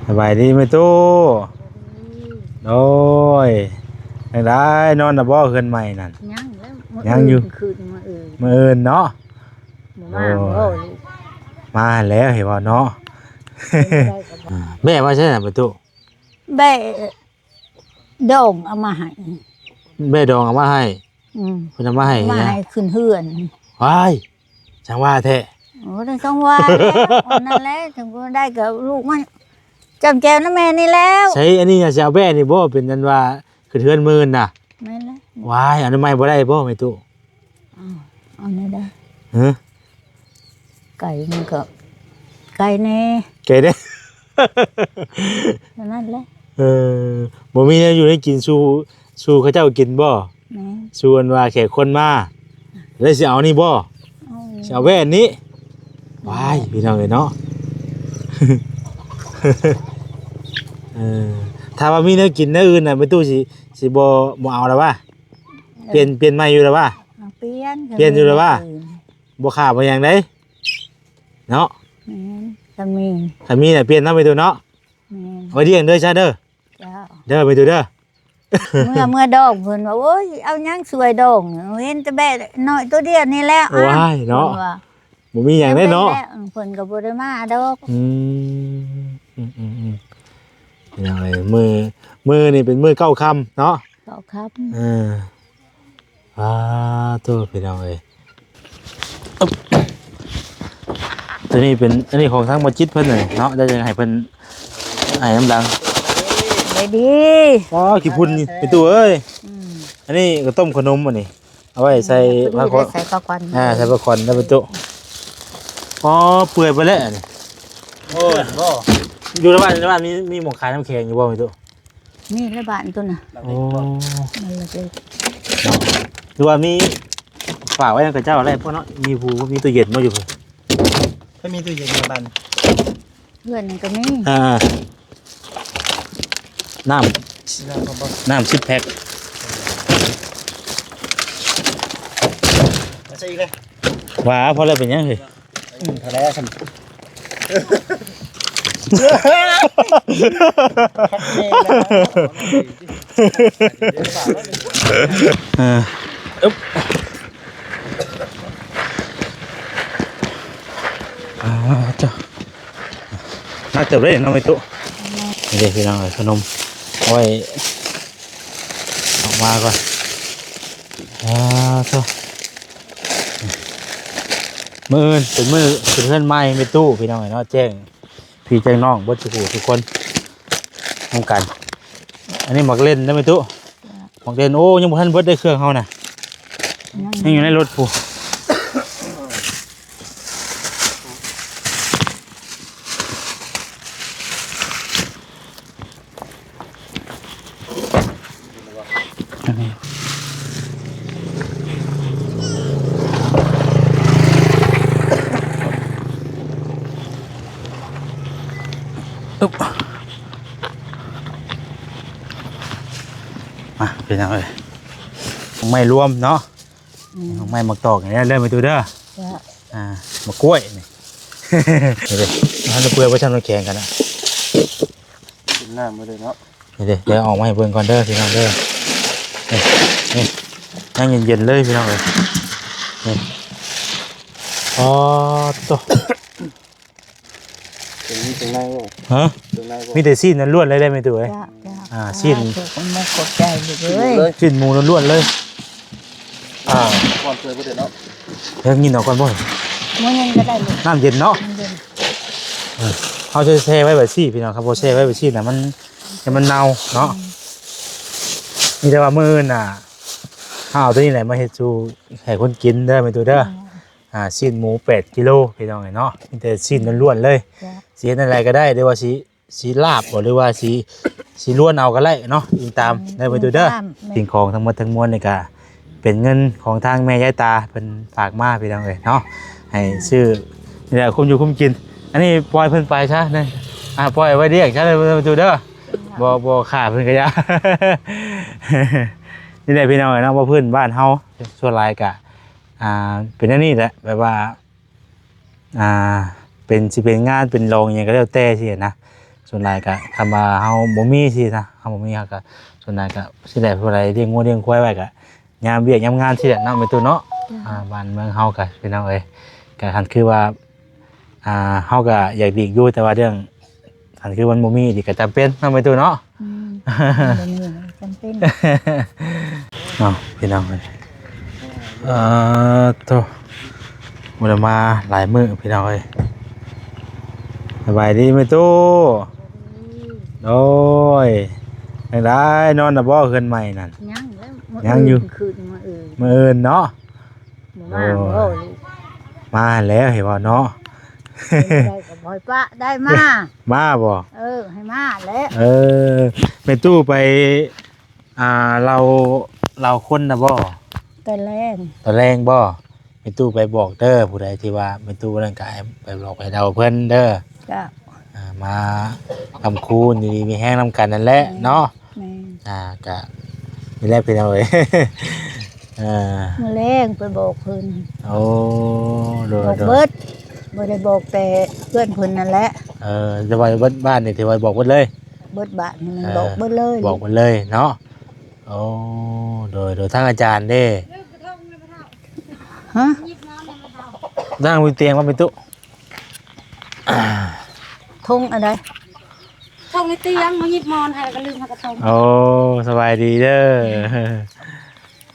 ສະບາຍດີແມ່ຕູ້. ໂດຍ ຈັ່ງໃດ ນອນລະບໍ່ເຮືອນໃໝ່ນັ້ນ? ຍັງແລ້ວ ຍັງຢູ່ ມື້ອື່ນ ຄືນມື້ອື່ນ ມື້ອື່ນເນາະ. ບໍ່ມາ ໂອ້ຍ ບໍ່ລູກ ມາແລ້ວ ເຫັນບໍ່ເນາະ. ແບະມາໃສນະແມ່ຕູ້? ແບະ ດອງເອົາມາໃຫ້ ແບະດອງເອົາມາໃຫ້. ອືມ ເພິ່ນເອົາມາໃຫ້ ມາໃຫ້ຂຶ້ນເຮືອນ. ວ້າຍ ຈັ່ງວ່າແທ້. ໂອ້ ຈັ່ງວ່າແລ້ວ ອັນນັ້ນແຫຼະ ຈັ່ງບໍ່ໄດ້ກໍລູກມັນຈ້ຳແຈ່ວນຳແມ່ນີ້ແລ້ວ. ໃສ ອັນນີ້ນະ ຊິເອົາແບະນີ້ບໍ່ ເປັນອັນວ່າຂຶ້ນເຮືອນມື້ນະ? ແມ່ນແລ້ວ. ວ້າຍ ອະນາໄມບໍ່ໄດ້ບໍ່ແມ່ຕູ້? ອ້າວ ເອົາແນວໃດ? ຮະ? ໄກ່ມັນກໍ ໄກ່ແດ່ ໄກ່ແດ່ ເທົ່ານັ້ນແຫຼະ. ເອີ ບໍ່ມີແນວຢູ່ແນວກິນສູ່ ສູ່ເຂົາເຈົ້າກິນບໍ່? ແມ່ນ. ສ່ວນວ່າແຂກຄົນມາ ແລ້ວຊິເອົານີ້ບໍ່? ເອົາ ຊິເອົາແວ່ນນີ້. ແມ່ນ. ວ້າຍ ພີ່ນ້ອງເອີຍເນາະ. ເອີ ຖ້າວ່າມີແນວກິນແນວອື່ນນະ ແມ່ຕູ້ຊິ ຊິບໍ່ ບໍ່ເອົາລະຫວາ? ເອີ ປ່ຽນ ປ່ຽນໃໝ່ຢູ່ລະຫວາ? ເອົາ ປ່ຽນ ປ່ຽນຢູ່ລະຫວາ? ເອີ ບໍ່ຂາດບໍ່ຫຍັງເດ້ເນາະ. ແມ່ນ ຄັນມີ ຄັນມີນະປ່ຽນເນາະແມ່ຕູ້ເນາະ. ແມ່ນ. ເອົາໄວ້ລ້ຽງເດີຊະເດີ. ເຈົ້າ ເດີແມ່ຕູ້ເດີ. ເມື່ອ ເມື່ອດອງເພິ່ນວ່າ ໂອ້ຍ ເອົາຫຍັງຊ່ວຍດອງ ເຫັນແຕ່ແບະນ້ອຍໂຕດຽວນີ້ແຫຼະ. ວ້າຍເນາະ ເພິ່ນວ່າ ບໍ່ມີຫຍັງເດ້ເນາະ. ເພິ່ນກໍບໍ່ໄດ້ມາດອກ. ອືມ ອືມ ອືມ ອືມ ພີ່ນ້ອງເອີຍ ມື້ ມື້ນີ້ເປັນມື້ເກົ້າຄ່ຳເນາະ ເກົ້າຄ່ຳ. ເອີ ອ້າ ໂທ້ ພີ່ນ້ອງເອີຍ ຕົວນີ້ເປັນ ອັນນີ້ຂອງທາງບໍ່ຈິດເພິ່ນເນາະ ໄດ້ຈັ່ງໃຫ້ເພິ່ນໃຫ້ນຳຫຼັງ. ໄດ້ດີ. ອໍ ຂີ້ຝຸ່ນນີ້ແມ່ຕູ້ເອີຍ. ອືມ ອັນນີ້ກໍຕົ້ມຂະໜົມ ອັນນີ້ເອົາໄວ້ໃສ່ ອືມ ຜັກຄອນ ໃສ່ຜັກຄອນ. ອ່າ ໃສ່ຜັກຄອນໄດ້ປະຕູ. ອໍ ເປື່ອຍໄປແລ້ວອັນນີ້. ໂອ້ຍ ບໍ່ ຢູ່ໃນບ້ານ ໃນບ້ານມີ ມີໝ່ອງຂາຍນ້ຳແຂງຢູ່ບໍ່ແມ່ຕູ້? ມີໃນບ້ານພຸ້ນນະ. ໂອ້ ມັນເລັກໆ ຫຼືວ່າມີຝາກໄວ້ນຳເຂົາເຈົ້າໄດ້ພວກເນາະ. ມີຜູ້ ມີຕູ້ເຢັນບໍ່ຢູ່ພຸ້ນ? ເພິ່ນມີຕູ້ເຢັນໃນບ້ານ ເພື່ອນນີ້ກໍມີ. ອ່າ ນ້ຳ ນ້ຳບໍ່ ນ້ຳສິບແພັກ. ມາໃສ່ອີກເລີຍ ວ່າພໍແລ້ວ ເປັນຫຍັງເຮີ້ຍ? ອືມ ພໍແລ້ວຊັ້ນ. ເອີ ອຶບ ອ່າ ເຈົ້າ ໜັກເຕີບເດ້ເນາະແມ່ຕູ້. ນີ້ເດ້ພີ່ນ້ອງເອີຍ ຂະໜົມ ເອົາໄວ້ ອອກມາກ່ອນ. ອ່າ ໂທ້ ມື້ອື່ນເປັນມື້ຂຶ້ນເຮືອນໃໝ່ແມ່ຕູ້ ພີ່ນ້ອງເອີຍເນາະ ແຈ້ງພີ່ແຈ້ງນ້ອງເບິດສູ່ຜູ້ທຸກຄົນນຳກັນ. ອັນນີ້ໝາກເລັ່ນເດ້ແມ່ຕູ້ ໝາກເລັ່ນ. ໂອ້ ຍັງບໍ່ທັນເບິດເດ້ເຄື່ອງເຮົານະ ຍັງ ຍັງຢູ່ໃນລົດພຸ້ນ. ອຶບ ມາ ເປັນຫຍັງເອີຍ ໄມ້ລວມເນາະ. ອືມ ດອກໄມ້ໝາກຕອກນີ້ເດີແມ່ຕູ້ເດີ. ເຈົ້າ ອ່າ ໝາກກ້ວຍນີ້ ນີ້ເດ້ ມັນເປື່ອຍບໍ່ຊ່ຳນ້ຳແຂງກັນນະ. ກິນນ້ຳບໍ່ໄດ້ເນາະ. ນີ້ເດ້ ດຽວເອົາອອກມາໃຫ້ເບິ່ງກ່ອນເດີພີ່ນ້ອງເດີ. ນີ້ ນີ້ ຍັງເຢັນໆເລີຍພີ່ນ້ອງເອີຍ. ນີ້ ອໍ ໂຕ ຕົວນີ້ຕົວໃນບໍ່? ຮະ? ຕົວໃນບໍ່? ມີແຕ່ຊີ້ນລ້ວນໆເລີຍເດ້ແມ່ຕູ້ເອີຍ. ເຈົ້າ ເຈົ້າ ອ່າ ຊີ້ນ ອ່າ ຖືກ ຂອບໃຈລູກເອີຍ ຊີ້ນໝູລ້ວນໆເລີຍ. ອ່າ ກ່ອນເປີດບໍ່ໄດ້ເນາະ. ເຮັດກິນເອົາກ່ອນບໍ່? ມື້ເຢັນກໍໄດ້ລູກ ນ້ຳເຢັນເນາະ. ນ້ຳເຢັນ ເອີ ເຮົາຈະແຊ່ໄວ້ແບບຊີ້ພີ່ນ້ອງ ຄັນບໍ່ແຊ່ໄວ້ແບບຊີ້ນະ ມັນ ມັນເນົ່າເນາະ. ອືມ ມີແຕ່ວ່າມື້ອື່ນນະ ເຮົາເອົາຕົວນີ້ແຫຼະມາເຮັດສູ່ໃຫ້ຄົນກິນເດີແມ່ຕູ້ເດີ. ອືມ ອ່າ ຊີ້ນໝູແປດກິໂລພີ່ນ້ອງເອີຍເນາະ ມີແຕ່ຊີ້ນລ້ວນໆເລີຍ. ເຈົ້າ ຊິເຮັດແນວໃດກໍໄດ້ ຫຼືວ່າຊິ ຊິລາບບໍ່ ຫຼືວ່າຊິ ຊິລວນເອົາກໍໄດ້ເນາະ ອີງຕາມ ອືມ ໄດ້ບໍ່ຕູ້ເດີ. ຕາມ ສິ່ງຂອງທັງໝົດທັງມວນນີ້ກະເປັນເງິນຂອງທາງແມ່ຍາຍຕາເພິ່ນຝາກມາພີ່ນ້ອງເອີຍເນາະ ໃຫ້ ອືມ ຊື້ນີ້ແຫຼະ ຄຸມຢູ່ຄຸມກິນ. ອັນນີ້ປ່ອຍເພິ່ນໄປຊະ ນີ້ ອ່າ ປ່ອຍໄວ້ລ້ຽງຊະເດີຕູ້ເດີ ບໍ່ ບໍ່ຂ້າເພິ່ນກະຢ່າ. ນີ້ແຫຼະພີ່ນ້ອງເອີຍເນາະ ວ່າພື້ນບ້ານເຮົາສ່ວນຫຼາຍກະ ອ່າ ເປັນແນວນີ້ແຫຼະ ແບບວ່າ ອ່າ ເປັນ ຊິເປັນງານເປັນລອງຫຍັງກໍແລ້ວແຕ່ຊີ້ນະ ສ່ວນຫຼາຍກະ ຄຳວ່າເຮົາບໍ່ມີຊີ້ນະ ເຮົາບໍ່ມີ ເຮົາກະ ສ່ວນຫຼາຍກະຊິໄດ້ຜູ້ໃດລ້ຽງງົວລ້ຽງຄວາຍໄວ້ກະ ຍາມວຽກຍາມງານຊີ້ແຫຼະເນາະ ແມ່ຕູ້ເນາະ. ເຈົ້າ. ອ່າ ບ້ານເມືອງເຮົາກະ ພີ່ນ້ອງເອີຍ ກະຄັນຄືວ່າ ອ່າ ເຮົາກະຢາກຫຼີກຢູ່ ແຕ່ວ່າເລື່ອງ ຄັນຄືມັນບໍ່ມີອີ່ຫຼີກະຈຳເປັນເນາະ ແມ່ຕູ້ເນາະ. ອືມ ບໍ່ມີ ຈຳເປັນ. ເນາະ ພີ່ນ້ອງເອີຍ ເອີ ໂທ້ ບໍ່ໄດ້ມາຫຼາຍມື້ ພີ່ນ້ອງເອີຍ. ສະບາຍດີແມ່ຕູ້. ໂດຍ ຈັ່ງໃດ ນອນລະບໍ່ ເຮືອນໃໝ່ນັ້ນ? ຍັງແລ້ວ ມື້ ຍັງຢູ່ ອື່ນຄືນ ມື້ອື່ນ ມື້ອື່ນເນາະ. ບໍ່ມາ ໂອ້ຍ ບໍ່ລູກ ມາແລ້ວ ໃຫ້ເວົ້າເນາະ. ໄດ້ກໍບໍ່ໃຫ້ປະ ໄດ້ມາ ມາບໍ່? ເອີ ໃຫ້ມາແຫຼະ. ເອີ ແມ່ຕູ້ໄປ ອ່າ ເລົາ ເລົາຄົນນະບໍ່? ຕອນແລງ ຕອນແລງບໍ່? ແມ່ຕູ້ໄປບອກເດີ ຜູ້ໃດທີ່ວ່າແມ່ຕູ້ນັ້ນກໍໃຫ້ໄປບອກໃຫ້ເດົາເພິ່ນເດີ. ເຈົ້າ. ອ່າ ມາຄຳຄູນ ຢູ່ດີມີແຮງນຳກັນນັ້ນແຫຼະເນາະ. ແມ່ນ. ອ່າ ກະນີ້ແຫຼະພີ່ນ້ອງເອີຍ ເອີ ມື້ແລງໄປບອກເພິ່ນ. ໂອ້ ໂດຍ ບອກເບິດ ບໍ່ໄດ້ບອກແຕ່ເພື່ອນເພິ່ນນັ້ນແຫຼະ. ເອີ ແຕ່ວ່າເບິດບ້ານນີ້ຖືວ່າບອກເບິດເລີຍ. ເບິດບ້ານນີ້ແມ່ນ ເອີ ບອກເບິດເລີຍ ບອກເບິດເລີຍເນາະ. ໂອ້ ໂດຍ ໂດຍ ທາງອາຈານເດ້? ຮະ? ທາງມີຕຽງບໍ່ແມ່ຕູ້? ຖົງອັນໃດ? ຖົງໃນຕຽງ ມາຫຍິບໝອນໃຫ້ ແລ້ວກໍລືມເອົາກະຖົງ. ໂອ້ ສະບາຍດີເດີ.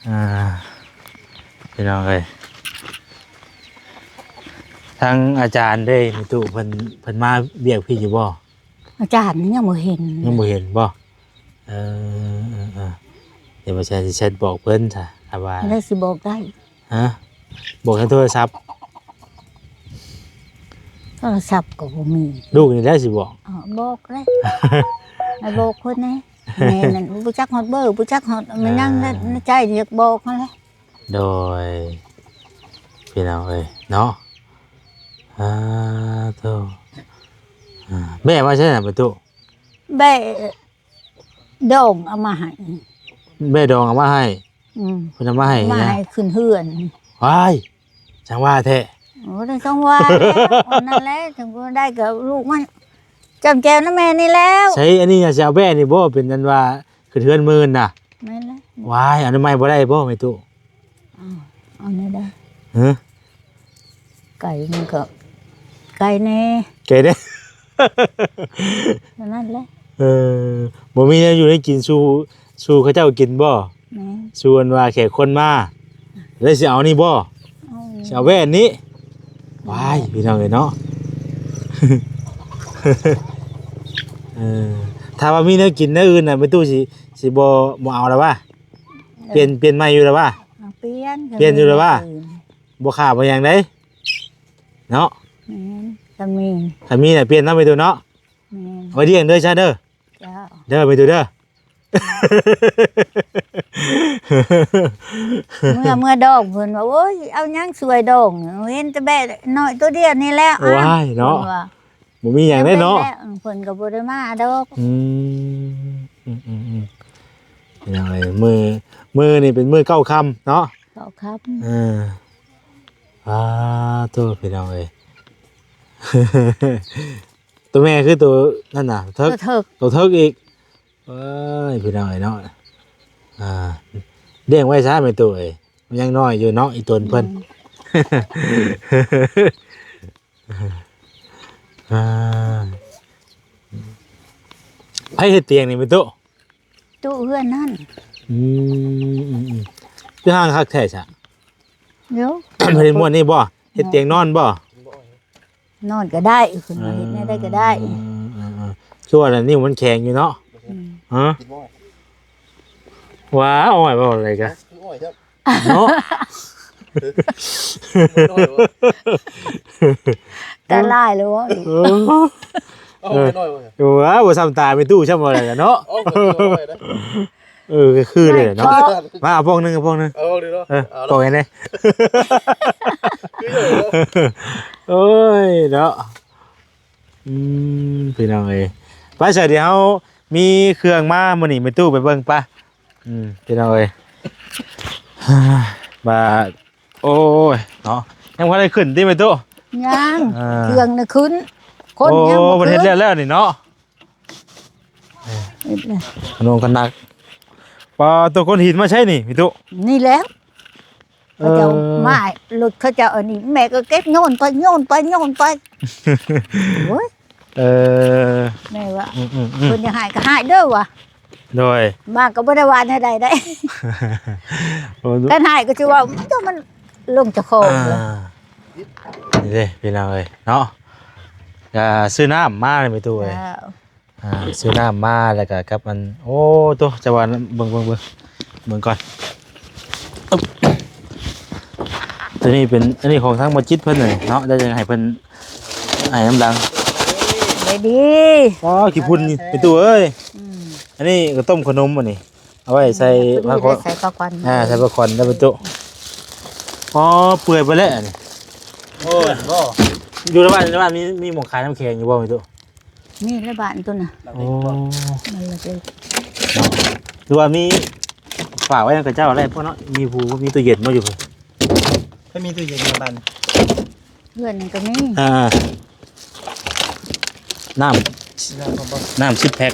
ອ່າ ພີ່ນ້ອງເອີຍ ທາງອາຈານເດ້ ແມ່ຕູ້ ເພິ່ນ ເພິ່ນມາວຽກພີ້ຢູ່ບໍ່? ອາຈານຍັງບໍ່ເຫັນ ຍັງບໍ່ເຫັນບໍ່? ເອີ ເອີ ເອີ ດຽວວ່າຊິແຊັດບອກເພິ່ນຊະ ຖ້າວ່າ ແລ້ວຊິບອກໄດ້? ຮະ? ບອກທາງໂທລະສັບ? ໂທລະສັບກໍບໍ່ມີ. ລູກນີ້ແຫຼະຊິບອກ. ອໍ ບອກເລີຍ ໃຫ້ບອກເພິ່ນແດ່. ແມ່ນັ້ນບໍ່ຈັກຮອດເບີ ບໍ່ຈັກຮອດ ແມ່ນຫຍັງ ອ່າ ໃນໃຈຢາກບອກຫັ້ນແຫຼະ. ໂດຍ ພີ່ນ້ອງເອີຍເນາະ. ອ່າ ໂທ້ ອ່າ ແບ້ມາໃສນະປະຕູ? ແບ້ ດອງເອົາມາໃຫ້. ແບ້ດອງເອົາມາໃຫ້? ອືມ ເພິ່ນເອົາມາໃຫ້ ມາໃຫ້ຂຶ້ນເຮືອນ. ວ້າຍ ຈັ່ງວ່າແທ້. ໂອ້ ຈັ່ງວ່າແລ້ວ ອັນນັ້ນແຫຼະ ຈັ່ງບໍ່ໄດ້ກໍລູກມາຈ້ຳແຈ່ວນຳແມ່ນີ້ແລ້ວ. ໃສ ອັນນີ້ນະ ຊິເອົາແບ້ນີ້ບໍ່? ເປັນອັນວ່າຂຶ້ນເຮືອນມື້ນະ. ແມ່ນແລ້ວ. ວ້າຍ ອະນາໄມບໍ່ໄດ້ບໍ່ແມ່ຕູ້? ອ້າວ ເອົາແນວໃດ? ຮະ? ໄກ່ມັນກໍໄກ່ແດ່ ໄກ່ແດ່ ເທົ່ານັ້ນແຫຼະ. ເອີ ບໍ່ມີແນວຢູ່ແນວກິນສູ່ ສູ່ເຂົາເຈົ້າກິນບໍ່? ແມ່ນ. ສ່ວນວ່າແຂກຄົນມາ ແລ້ວຊິເອົານີ້ບໍ່? ເອົາ ຊິເອົາແວ່ນນີ້. ວ້າຍ ພີ່ນ້ອງເອີຍເນາະ ເອີ ຖ້າວ່າມີແນວກິນແນວອື່ນນະ ແມ່ຕູ້ຊິ ຊິບໍ່ ບໍ່ເອົາແລ້ວຫວາ? ເອີ ປ່ຽນ ປ່ຽນໃໝ່ຢູ່ແລ້ວຫວາ? ເອົາ ປ່ຽນ ປ່ຽນຢູ່ແລ້ວຫວາ? ເອີ ບໍ່ຂາບໍ່ຫຍັງເດ້ເນາະ. ແມ່ນ ກໍມີ ຖ້າມີນະປ່ຽນເນາະແມ່ຕູ້ເນາະ. ແມ່ນ. ເອົາໄວ້ລ້ຽງເດີຊະເດີ. ເຈົ້າ. ເດີແມ່ຕູ້ເດີ. ເມື່ອ ເມື່ອດອງເພິ່ນວ່າ ໂອ້ຍ ເອົາຫຍັງຊ່ວຍດອງ ເຫັນແຕ່ແບ້ນ້ອຍຕົວດຽວນີ້ແຫຼະ. ວ້າຍເນາະ ເພິ່ນວ່າ ບໍ່ມີຫຍັງເດ້ເນາະ. ແມ່ນແຫຼະ ເພິ່ນກໍບໍ່ໄດ້ມາດອກ. ອືມ ອືມໆໆ ພີ່ນ້ອງເອີຍ ມື້ ມື້ນີ້ເປັນມື້ເກົ້າຄ່ຳເນາະ ເກົ້າຄ່ຳ. ເອີ ອາ ໂທ້ ພີ່ນ້ອງເອີຍ ໂຕແມ່ຄືໂຕນັ້ນນະ ເຖິກ ໂຕເຖິກ ໂຕເຖິກອີກ. ເອີຍ ພີ່ນ້ອງເອີຍເນາະ ອ່າ ລ້ຽງໄວ້ຊະແມ່ຕູ້ເອີຍ ມັນຍັງນ້ອຍຢູ່ເນາະ ອີຕົນເພິ່ນ. ອືມ ອ່າ ໃຜເຮັດຕຽງນີ້ແມ່ຕູ້? ຕູ້ເຮືອນນັ້ນ. ອືມ ອືມໆ ຄືຫ້າງຄັກແທ້ຊະ. ໂຍ ເພິ່ນເຮັດມ່ວນນີ້ບໍ່? ເຮັດຕຽງນອນບໍ່? ນອນກໍໄດ້ ເພິ່ນວ່າເຮັດແນວໃດກໍໄດ້. ເອີ ເອີ ຄືວ່າແລ້ວ ນິ້ວມັນແຂງຢູ່ເນາະ. ອືມ ຮະ? ວ່າ ອ້ອຍ ເວົ້າອະໄລກະ ອ້ອຍ ເນາະ ແຕ່ຫຼາຍແລ້ວ. ເອີ ເອົາ ເອີ ນ້ອຍ ວ່າ ບໍ່ຊ້ຳຕາແມ່ຕູ້ຊ້ຳບໍ່ໄດ້ກະເນາະ. ເອົາ ເອີ ກໍຄືເລີຍເນາະ. ມາເອົາປ່ອງໜຶ່ງ ເອົາປ່ອງໜຶ່ງ. ເອົາເລີຍເນາະ. ເອີ ປ່ອງໃຫ້ແດ່. ໂອ້ຍເນາະ. ອືມ ພີ່ນ້ອງເອີຍ ໄປຊະ ດຽວເຮົາມີເຄື່ອງມາມື້ນີ້ ແມ່ຕູ້ໄປເບິ່ງປະ. ອືມ ພີ່ນ້ອງເອີຍ ບາດ ໂອ້ຍເນາະ ຍັງບໍ່ໄດ້ຂຶ້ນຕິແມ່ຕູ້? ຍັງ. ອ່າ ເຄື່ອງນະຂຶ້ນ ຄົນຍັງບໍ່ຂຶ້ນ. ໂອ້ ເພິ່ນເຮັດແລ້ວແລ້ວນີ້ເນາະ. ເຮັດແລ້ວ ຂະໜົມຂະໜາດ ປາໂຕ ໂຄນຫີນມາໃສນີ້ ແມ່ຕູ້? ນີ້ແຫຼະ ເຂົາເຈົ້າ ເອີ ມາ ລົດເຂົາເຈົ້າອັນນີ້ ແມ່ກໍເກັບໂຍນໄປ ໂຍນໄປ ໂຍນໄປ ໂອ້ຍ ເອີ ແມ່ວ່າ ອືມໆໆ ເພິ່ນຢາກໃຫ້ກໍໃຫ້ເດີວ່າ ໂດຍ ມາກໍບໍ່ໄດ້ວ່າແນວໃດໄດ໋ ໂອ້ ຄັນໃຫ້ກໍຊິວ່າ ເຈົ້າມັນລົງເຈົ້າຂອງ ອ່າ ເດ້ ເດ້ພີ່ນ້ອງເອີຍເນາະ ກໍຊື້ນ້ຳມາແມ່ຕູ້ເອີຍ ເຈົ້າ ອ່າ ຊື້ນ້ຳມາ ແລ້ວກໍກັບອັນ ໂອ້ ໂຕ ຈະວ່າ ເບິ່ງ ເບິ່ງ ເບິ່ງ ເບິ່ງກ່ອນ ອຶບ ຕົວນີ້ເປັນ ອັນນີ້ຂອງທາງໝໍຈິດເພິ່ນເນາະ ແລ້ວຍັງໃຫ້ເພິ່ນ ໃຫ້ນຳຫຼັງ ໄດ້ດີ ອໍ ຂີ້ຝຸ່ນນີ້ ແມ່ຕູ້ເອີຍ ອືມ ອັນນີ້ກໍຕົ້ມຂະໜົມ ອັນນີ້ເອົາໄວ້ໃສ່ ອືມ ພໍດີ ຜັກ ໄດ້ໃສ່ຜັກຂວັນ ອ່າ ໃສ່ຜັກຂວັນໄດ້ ແມ່ຕູ້ ອໍ ເປື່ອຍໄປແລ້ວ ອັນນີ້ ໂອ້ຍ ບໍ່ ຢູ່ໃນບ້ານ ໃນບ້ານມີ ມີໝ່ອງຂາຍນ້ຳແຂງຢູ່ບໍ່ ແມ່ຕູ້? ນີ້ລະບ້ານຕົວນະ ໂອ້ ມັນລະເລີກ ຫຼືວ່າມີຝາກໄວ້ນຳເຂົາເຈົ້າໄດ້ບໍ່ເນາະ ມີຜູ້ ມີຕູ້ເຢັນບໍ່ຢູ່ເພິ່ນ ເພິ່ນມີຕູ້ເຢັນຢູ່ບ້ານ ເຮືອນນີ້ກໍມີ ອ່າ ນ້ຳ ນ້ຳ ນ້ຳສິບແພັກ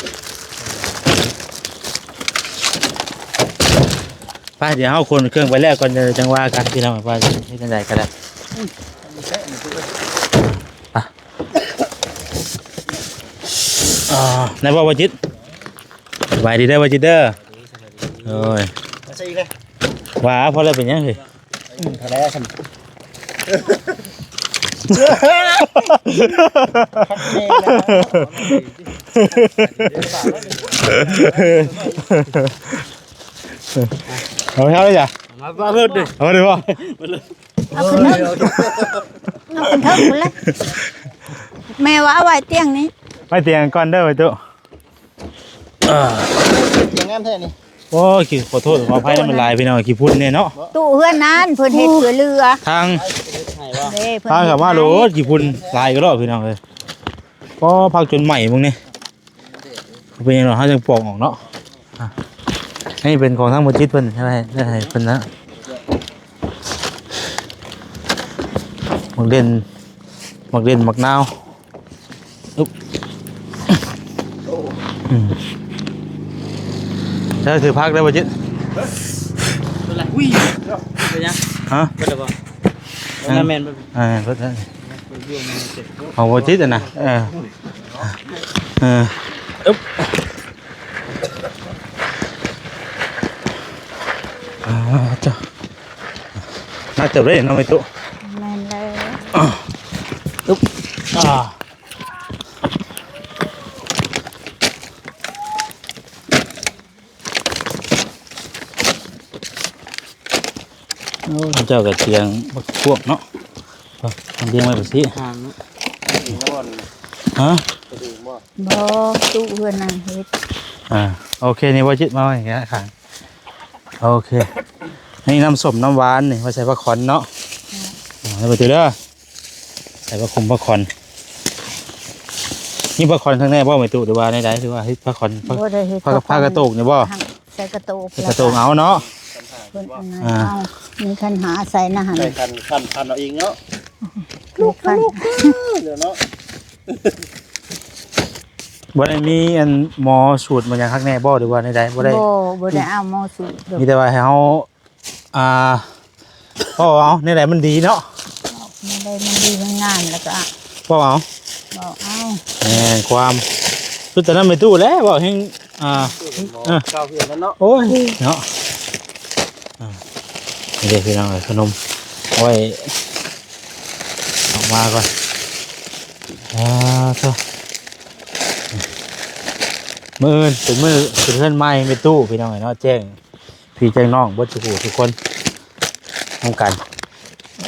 ໄປ ດຽວເຮົາຂົນເຄື່ອງໄປແລ້ວກ່ອນ ຈັ່ງວ່າກັນພີ່ນ້ອງ ວ່າເຮັດຈັ່ງໃດກໍໄດ້ ອ່າ ໄດ້ບໍ່ ບໍ່ຈິດ? ສະບາຍດີເດີ ບໍ່ຈິດເດີ ໂອ້ຍ ມາໃສ່ອີກເລີຍ ວ່າພໍແລ້ວ ເປັນຫຍັງເຮີ້ຍ? ອືມ ພໍແລ້ວຊັ້ນ ເອົາໄປເອົາເລີຍຈ້ະ ມາເບິດເດ້ ເອົາໄປເລີຍບໍ່? ເອົາຂຶ້ນເທິງ ເອົາຂຶ້ນເທິງພຸ້ນແຫຼະ ແມ່ວ່າເອົາໄວ້ຕຽງນີ້ ໄວ້ຕຽງກ່ອນເດີ ໄວ້ຕູ້ ອ່າ ຕຽງງາມແທ້ນີ້ ໂອ້ຍ ຂໍໂທດຂໍອະໄພນຳຫຼາຍພີ່ນ້ອງ ຂີ້ຝຸ່ນແນ່ເນາະ ຕູ້ເຮືອນນັ້ນເພິ່ນເຮັດເຫຼືອໆ ທາງ ເດ້ ເພິ່ນທາງເຂົ້າມາໂລດ ຂີ້ຝຸ່ນຫຼາຍກະລອກພີ່ນ້ອງເອີຍ ອໍ ຜັກຈົນໄໝ້ເບິ່ງນີ້ ເປັນຫຍັງເນາະ ເຮົາຈັ່ງປອກອອກເນາະ ອ່າ ອັນນີ້ເປັນຂອງທາງໝໍຈິດເພິ່ນ ໃຫ້ ໃຫ້ເພິ່ນນະ ໝາກເດັ່ນ ໝາກເດັ່ນ ໝາກນາວ ອຶບ ອືມ ແລ້ວຖືຜັກໄດ້ບໍ່ຈິດ? ເປັນໄລ? ອຸ້ຍ ເປັນຫຍັງ? ຮະ? ເບິດແລ້ວບໍ່? ອັນນັ້ນແມ່ນບໍ່? ອ່າ ເບິດແລ້ວ ຂອງບໍ່ຈິດຫັ້ນນະ ເອີ ເອີ ອຶບ ອ່າ ເຈົ້າ ໜັກເຕີບເດ້ເນາະແມ່ຕູ້ ແມ່ນແລ້ວ ອຶບ ອ່າ ໂອ້ ເຈົ້າກໍຕຽງບັກພວກເນາະ ເອົາຕຽງໄວ້ແບບຊີ້ ຫາງເນາະ ຮະ? ກະເອງບໍ່? ບໍ່ ຕູ້ເຮືອນນາງເຮັດ ອ່າ ໂອເຄ ນີ້ບໍ່ຈິດມາໄວ້ຂ້າງ ໂອເຄ ນີ້ນ້ຳສົ້ມນ້ຳຫວານນີ້ ໄວ້ໃສ່ຜັກຂວັນເນາະ ອ່າ ໄປເດີ ໃສ່ຜ້າຄຸມຜ້າຂອນ ມີຜ້າຂອນຂ້າງໃນບໍ່ແມ່ຕູ້ ຫຼືວ່າໃນໃດ ຫຼືວ່າເຮັດຜ້າຂອນ ບໍ່ໄດ້ເຮັດ ຜ້າ ຜ້າ ຜ້າກະໂຕກນີ້ບໍ່ ໃສ່ກະໂຕກ ໃສ່ກະໂຕກເອົາເນາະ ເພິ່ນອັນນັ້ນ ອ່າ ເອົາ ມີຄັນຫາໃສ່ນະຫັ້ນ ໃສ່ຄັນ ຄັນ ຄັນເອົາເອງເນາະ ລູກຄັນ ເດີເນາະ ບໍ່ໄດ້ມີອັນໝໍສູດໝໍຫຍັງຄັກແນ່ບໍ່ ຫຼືວ່າໃນໃດ ບໍ່ໄດ້ ບໍ່ ບໍ່ໄດ້ເອົາໝໍສູດດອກ ມີແຕ່ວ່າໃຫ້ເຮົາ ອ່າ ເວົ້າເອົາ ແນວໃດມັນດີເນາະ ແນວໃດມັນດີມັນງາມ ແລ້ວກໍເວົ້າເອົາ ເວົ້າເອົາ ແມ່ນຄວາມ ຄືຕອນນັ້ນແມ່ຕູ້ແຫຼະ ເວົ້າແຮງ ອ່າ ເອີ ເຈົ້າເພື່ອນນັ້ນເນາະ ໂອ້ຍ ເນາະ ອ່າ ນີ້ເດ້ພີ່ນ້ອງເອີຍ ຂະໜົມ ເອົາໄວ້ ອອກມາກ່ອນ ອ່າ ໂທ້ ມື້ອື່ນເປັນມື້ຂຶ້ນເຮືອນໃໝ່ແມ່ຕູ້ ພີ່ນ້ອງເອີຍເນາະ ແຈ້ງ ພີ່ແຈ້ງນ້ອງເບິດສູ່ຜູ້ສູ່ຄົນນຳກັນ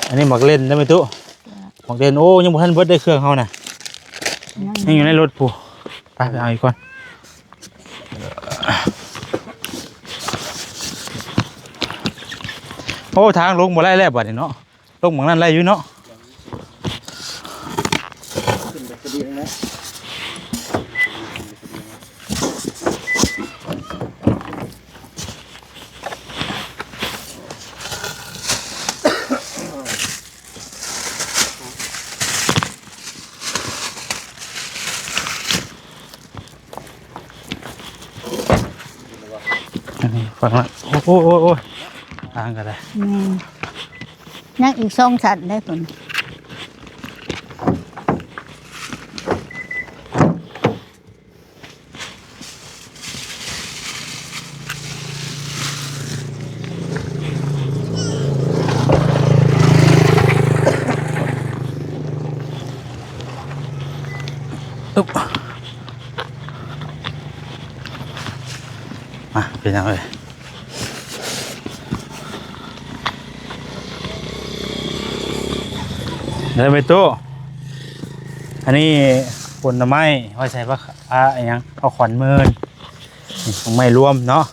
ອັນນີ້ໝາກເລັ່ນເດີແມ່ຕູ້ ໝາກເລັ່ນ ໂອ້ ຍັງບໍ່ທັນເບິດເດ້ເຄື່ອງເຮົານະ ຍັງ ຍັງຢູ່ໃນລົດພຸ້ນ ໄປ ໄປເອົາອີກກ່ອນ ໂອ້ ທາງລົງບໍ່ໄດ້ແລ້ວບາດນີ້ເນາະ ລົງໝ່ອງນັ້ນໄດ້ຢູ່ເນາະ ຂຶ້ນໄປກະດິນນະ. ອັນນີ້ຝັ່ງລະ ໂອ້ຍ ໂອ້ຍ ໂອ້ຍ ທາງກໍໄດ້ ແມ່ນ ຍັງອີກສອງຊັ້ນໄດ້ພຸ້ນ. ມາ ພີ່ນ້ອງເອີຍ ເດີແມ່ຕູ້ ອັນນີ້ຜົນໄມ້ ໄວ້ໃສ່ ພາ ພາອີຫຍັງ ພາຂວັນໝື່ນ ນີ້ ໝາກໄມ້ລວມເນາະ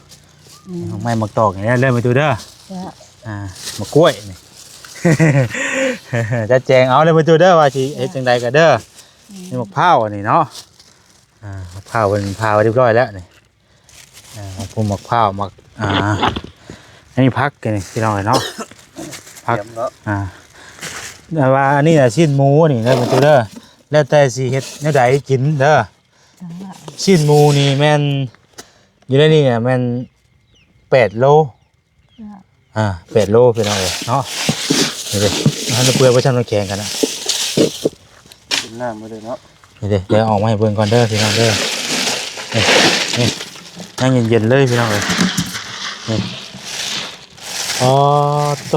ອືມ ໝາກໄມ້ໝາກຕອກນີ້ເດີແມ່ຕູ້ເດີ ເຈົ້າ ອ່າ ໝາກກ້ວຍນີ້ ຈັດແຈງເອົາເດີແມ່ຕູ້ເດີ ວ່າຊິເຮັດຈັ່ງໃດກໍເດີ ອືມ ນີ້ໝາກພ້າວອັນນີ້ເນາະ ອ່າ ໝາກພ້າວເພິ່ນຜ່າໄວ້ຮຽບຮ້ອຍແລ້ວນີ້ ອ່າ ໝາກພຸ່ມໝາກພ້າວ ໝາກ ອ່າ ອັນນີ້ຜັກນີ້ພີ່ນ້ອງເອີຍເນາະ ຜັກ ຕຽມເນາະ ອ່າ ແຕ່ວ່າອັນນີ້ນະ ຊີ້ນໝູນີ້ນະ ແມ່ຕູ້ເດີ ແລ້ວແຕ່ຊິເຮັດແນວໃດກິນເດີ ຊີ້ນໝູນີ້ແມ່ນ ຢູ່ໃນນີ້ນະແມ່ນແປດໂລ ອ່າ ແປດໂລພີ່ນ້ອງເອີຍເນາະ ນີ້ເດ້ ມັນເປື່ອຍບໍ່ ຊ່ຳນ້ຳແຂງກັນນະ ກິນນ້ຳບໍ່ໄດ້ເນາະ ນີ້ເດ້ ດຽວເອົາອອກມາໃຫ້ເບິ່ງກ່ອນເດີພີ່ນ້ອງເດີ ນີ້ ນີ້ ຍັງເຢັນໆເລີຍພີ່ນ້ອງເອີຍ ນີ້ ອໍ ໂຕ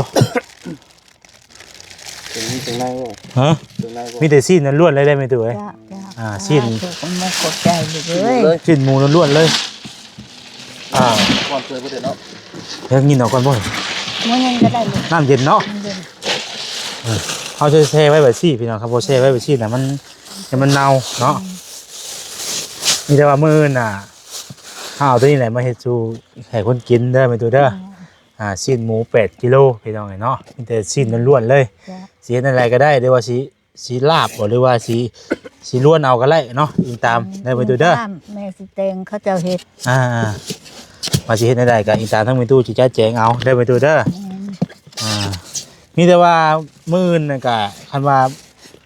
ເປັນມີເປັນໃນບໍ່? ຮະ? ເປັນໃນບໍ່? ມີແຕ່ຊີ້ນລ້ວນໆເລີຍເດ້ແມ່ຕູ້ເອີຍ ເຈົ້າ ເຈົ້າ ອ່າ ຊີ້ນ ສາທຸ ຂອບອົກຂອບໃຈລູກເອີຍ ຊີ້ນໝູລ້ວນໆເລີຍ ອ່າ ກ່ອນເປີດບໍ່ໄດ້ເນາະ ເຮັດຍິນອອກກ່ອນບໍ່? ບໍ່ຍັງກໍໄດ້ລູກ ນ້ຳເຢັນເນາະ ນ້ຳເຢັນ ເອີ ເຮົາຈະແຊ່ໄວ້ແບບຊີ້ພີ່ນ້ອງ ຄັນບໍ່ແຊ່ໄວ້ແບບຊີ້ນະ ມັນ ມັນເນົ່າເນາະ ອືມ ມີແຕ່ວ່າມື້ອື່ນນະ ເຮົາເອົາຕົວນີ້ແຫຼະມາເຮັດສູ່ໃຫ້ຄົນກິນເດີແມ່ຕູ້ເດີ ອືມ ອ່າ ຊີ້ນໝູແປດກິໂລພີ່ນ້ອງເອີຍເນາະ ມີແຕ່ຊີ້ນລ້ວນໆເລີຍ ເຈົ້າ ຊິເຮັດແນວໃດກໍໄດ້ ຫຼືວ່າຊິ ຊິລາບບໍ່ ຫຼືວ່າຊິ ຊິລ້ວນເອົາກໍໄດ້ເນາະ ອີງຕາມ ອືມ ເດີແມ່ຕູ້ເດີ ຕາມແມ່ສີແຕງເຂົາເຈົ້າເຮັດ ອ່າ ວ່າຊິເຮັດແນວໃດກໍອີງຕາມທາງແມ່ຕູ້ຊິຈັດແຈງເອົາເດີແມ່ຕູ້ເດີ ແມ່ນ ອ່າ ມີແຕ່ວ່າມື້ອື່ນນັ້ນກໍ ຄັນວ່າ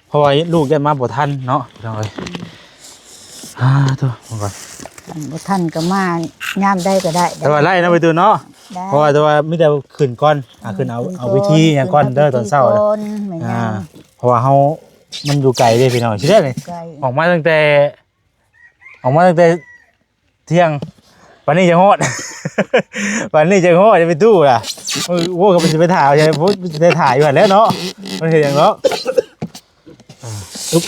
ເພາະວ່າລູກຢ້ານມາບໍ່ທັນເນາະ ພີ່ນ້ອງເອີຍ ອືມ ອ່າ ໂທ້ ເບິ່ງກ່ອນ ຄັນບໍ່ທັນກໍມາຍາມໃດກໍໄດ້ ແຕ່ວ່າໄດ້ເນາະ ແມ່ຕູ້ເນາະ ໄດ້ ເພາະວ່າ ແຕ່ວ່າມີແຕ່ຂຶ້ນກ່ອນ ອ່າ ຂຶ້ນເອົາ ເອີ ຂຶ້ນ ເອົາວິທີຫຍັງກ່ອນເດີ ຂຶ້ນ ຕອນເຊົ້າ ຂຶ້ນກ່ອນ ແມ່ນຫຍັງ ອ່າ ເພາະວ່າເຮົາ ມັນຢູ່ໄກເດ້ພີ່ນ້ອງ ຊິໄດ້ນີ້ ໄກ ອອກມາຕັ້ງແຕ່ ອອກມາຕັ້ງແຕ່ທ່ຽງ ປານນີ້ຍັງຮອດ ປານນີ້ຍັງຮອດ ໄປຕູ້ລະ ໂອ້ຍ ໂອ້ຍ ກໍໄປຖ່າຍ ໄປຖ່າຍຢູ່ຫັ້ນແຫຼະເນາະ ມັນເຮັດຫຍັງເນາະ ອ່າ ອຶບ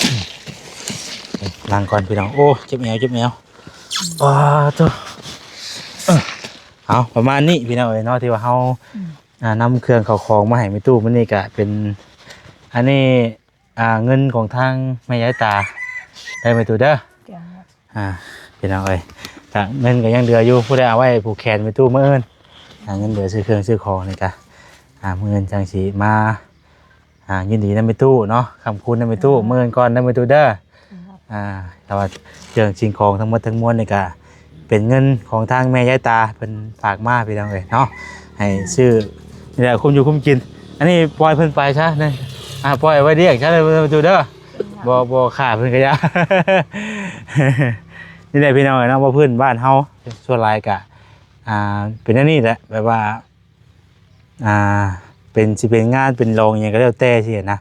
ນັ່ງກ່ອນພີ່ນ້ອງ ໂອ້ ເຈັບແອວ ເຈັບແອວ ປາໂທ້ ເອີ ເອົາ ປະມານນີ້ພີ່ນ້ອງເອີຍເນາະ ທີ່ວ່າເຮົາ ອືມ ອ່າ ນຳເຄື່ອງເຂົ້າຂອງມາໃຫ້ແມ່ຕູ້ມື້ນີ້ ກະເປັນ ອັນນີ້ ອ່າ ເງິນຂອງທາງແມ່ຍາຍຕາ ໄດ້ແມ່ຕູ້ເດີ ເຈົ້າ ອ່າ ພີ່ນ້ອງເອີຍ ກະເງິນກໍຍັງເຫຼືອຢູ່ ຜູ້ໃດເອົາໄວ້ຜູກແຂນແມ່ຕູ້ມື້ອື່ນ ອ່າ ເງິນເຫຼືອຊື້ເຄື່ອງຊື້ຂອງນີ້ກະ ອ່າ ມື້ອື່ນຈັ່ງຊິມາ ອ່າ ຍິນດີນຳແມ່ຕູ້ເນາະ ຄ້ຳຄູນນຳແມ່ຕູ້ ເຈົ້າ ມື້ອື່ນກ່ອນນຳແມ່ຕູ້ເດີ ເຈົ້າ ອ່າ ແຕ່ວ່າເຄື່ອງສິ່ງຂອງທັງໝົດທັງມວນນີ້ກະ ເປັນເງິນຂອງທາງແມ່ຍາຍຕາເພິ່ນຝາກມາພີ່ນ້ອງເອີຍເນາະ ໃຫ້ ອືມ ຊື້ນີ້ແຫຼະ ຄຸມຢູ່ຄຸມກິນ ອັນນີ້ປ່ອຍເພິ່ນໄປຊະ ນີ້ ອ່າ ປ່ອຍໄວ້ລ້ຽງຊະ ແມ່ຕູ້ເດີ ບໍ່ ບໍ່ຂ້າເພິ່ນກໍຢ່າ ນີ້ແຫຼະພີ່ນ້ອງເອີຍເນາະ ວ່າພື້ນບ້ານເຮົາສ່ວນຫຼາຍກະ ອ່າ ເປັນແນວນີ້ແຫຼະ ແບບວ່າ ອ່າ ເປັນ ຊິເປັນງານເປັນໂຮງຫຍັງກໍແລ້ວແຕ່ຊີ້ນະ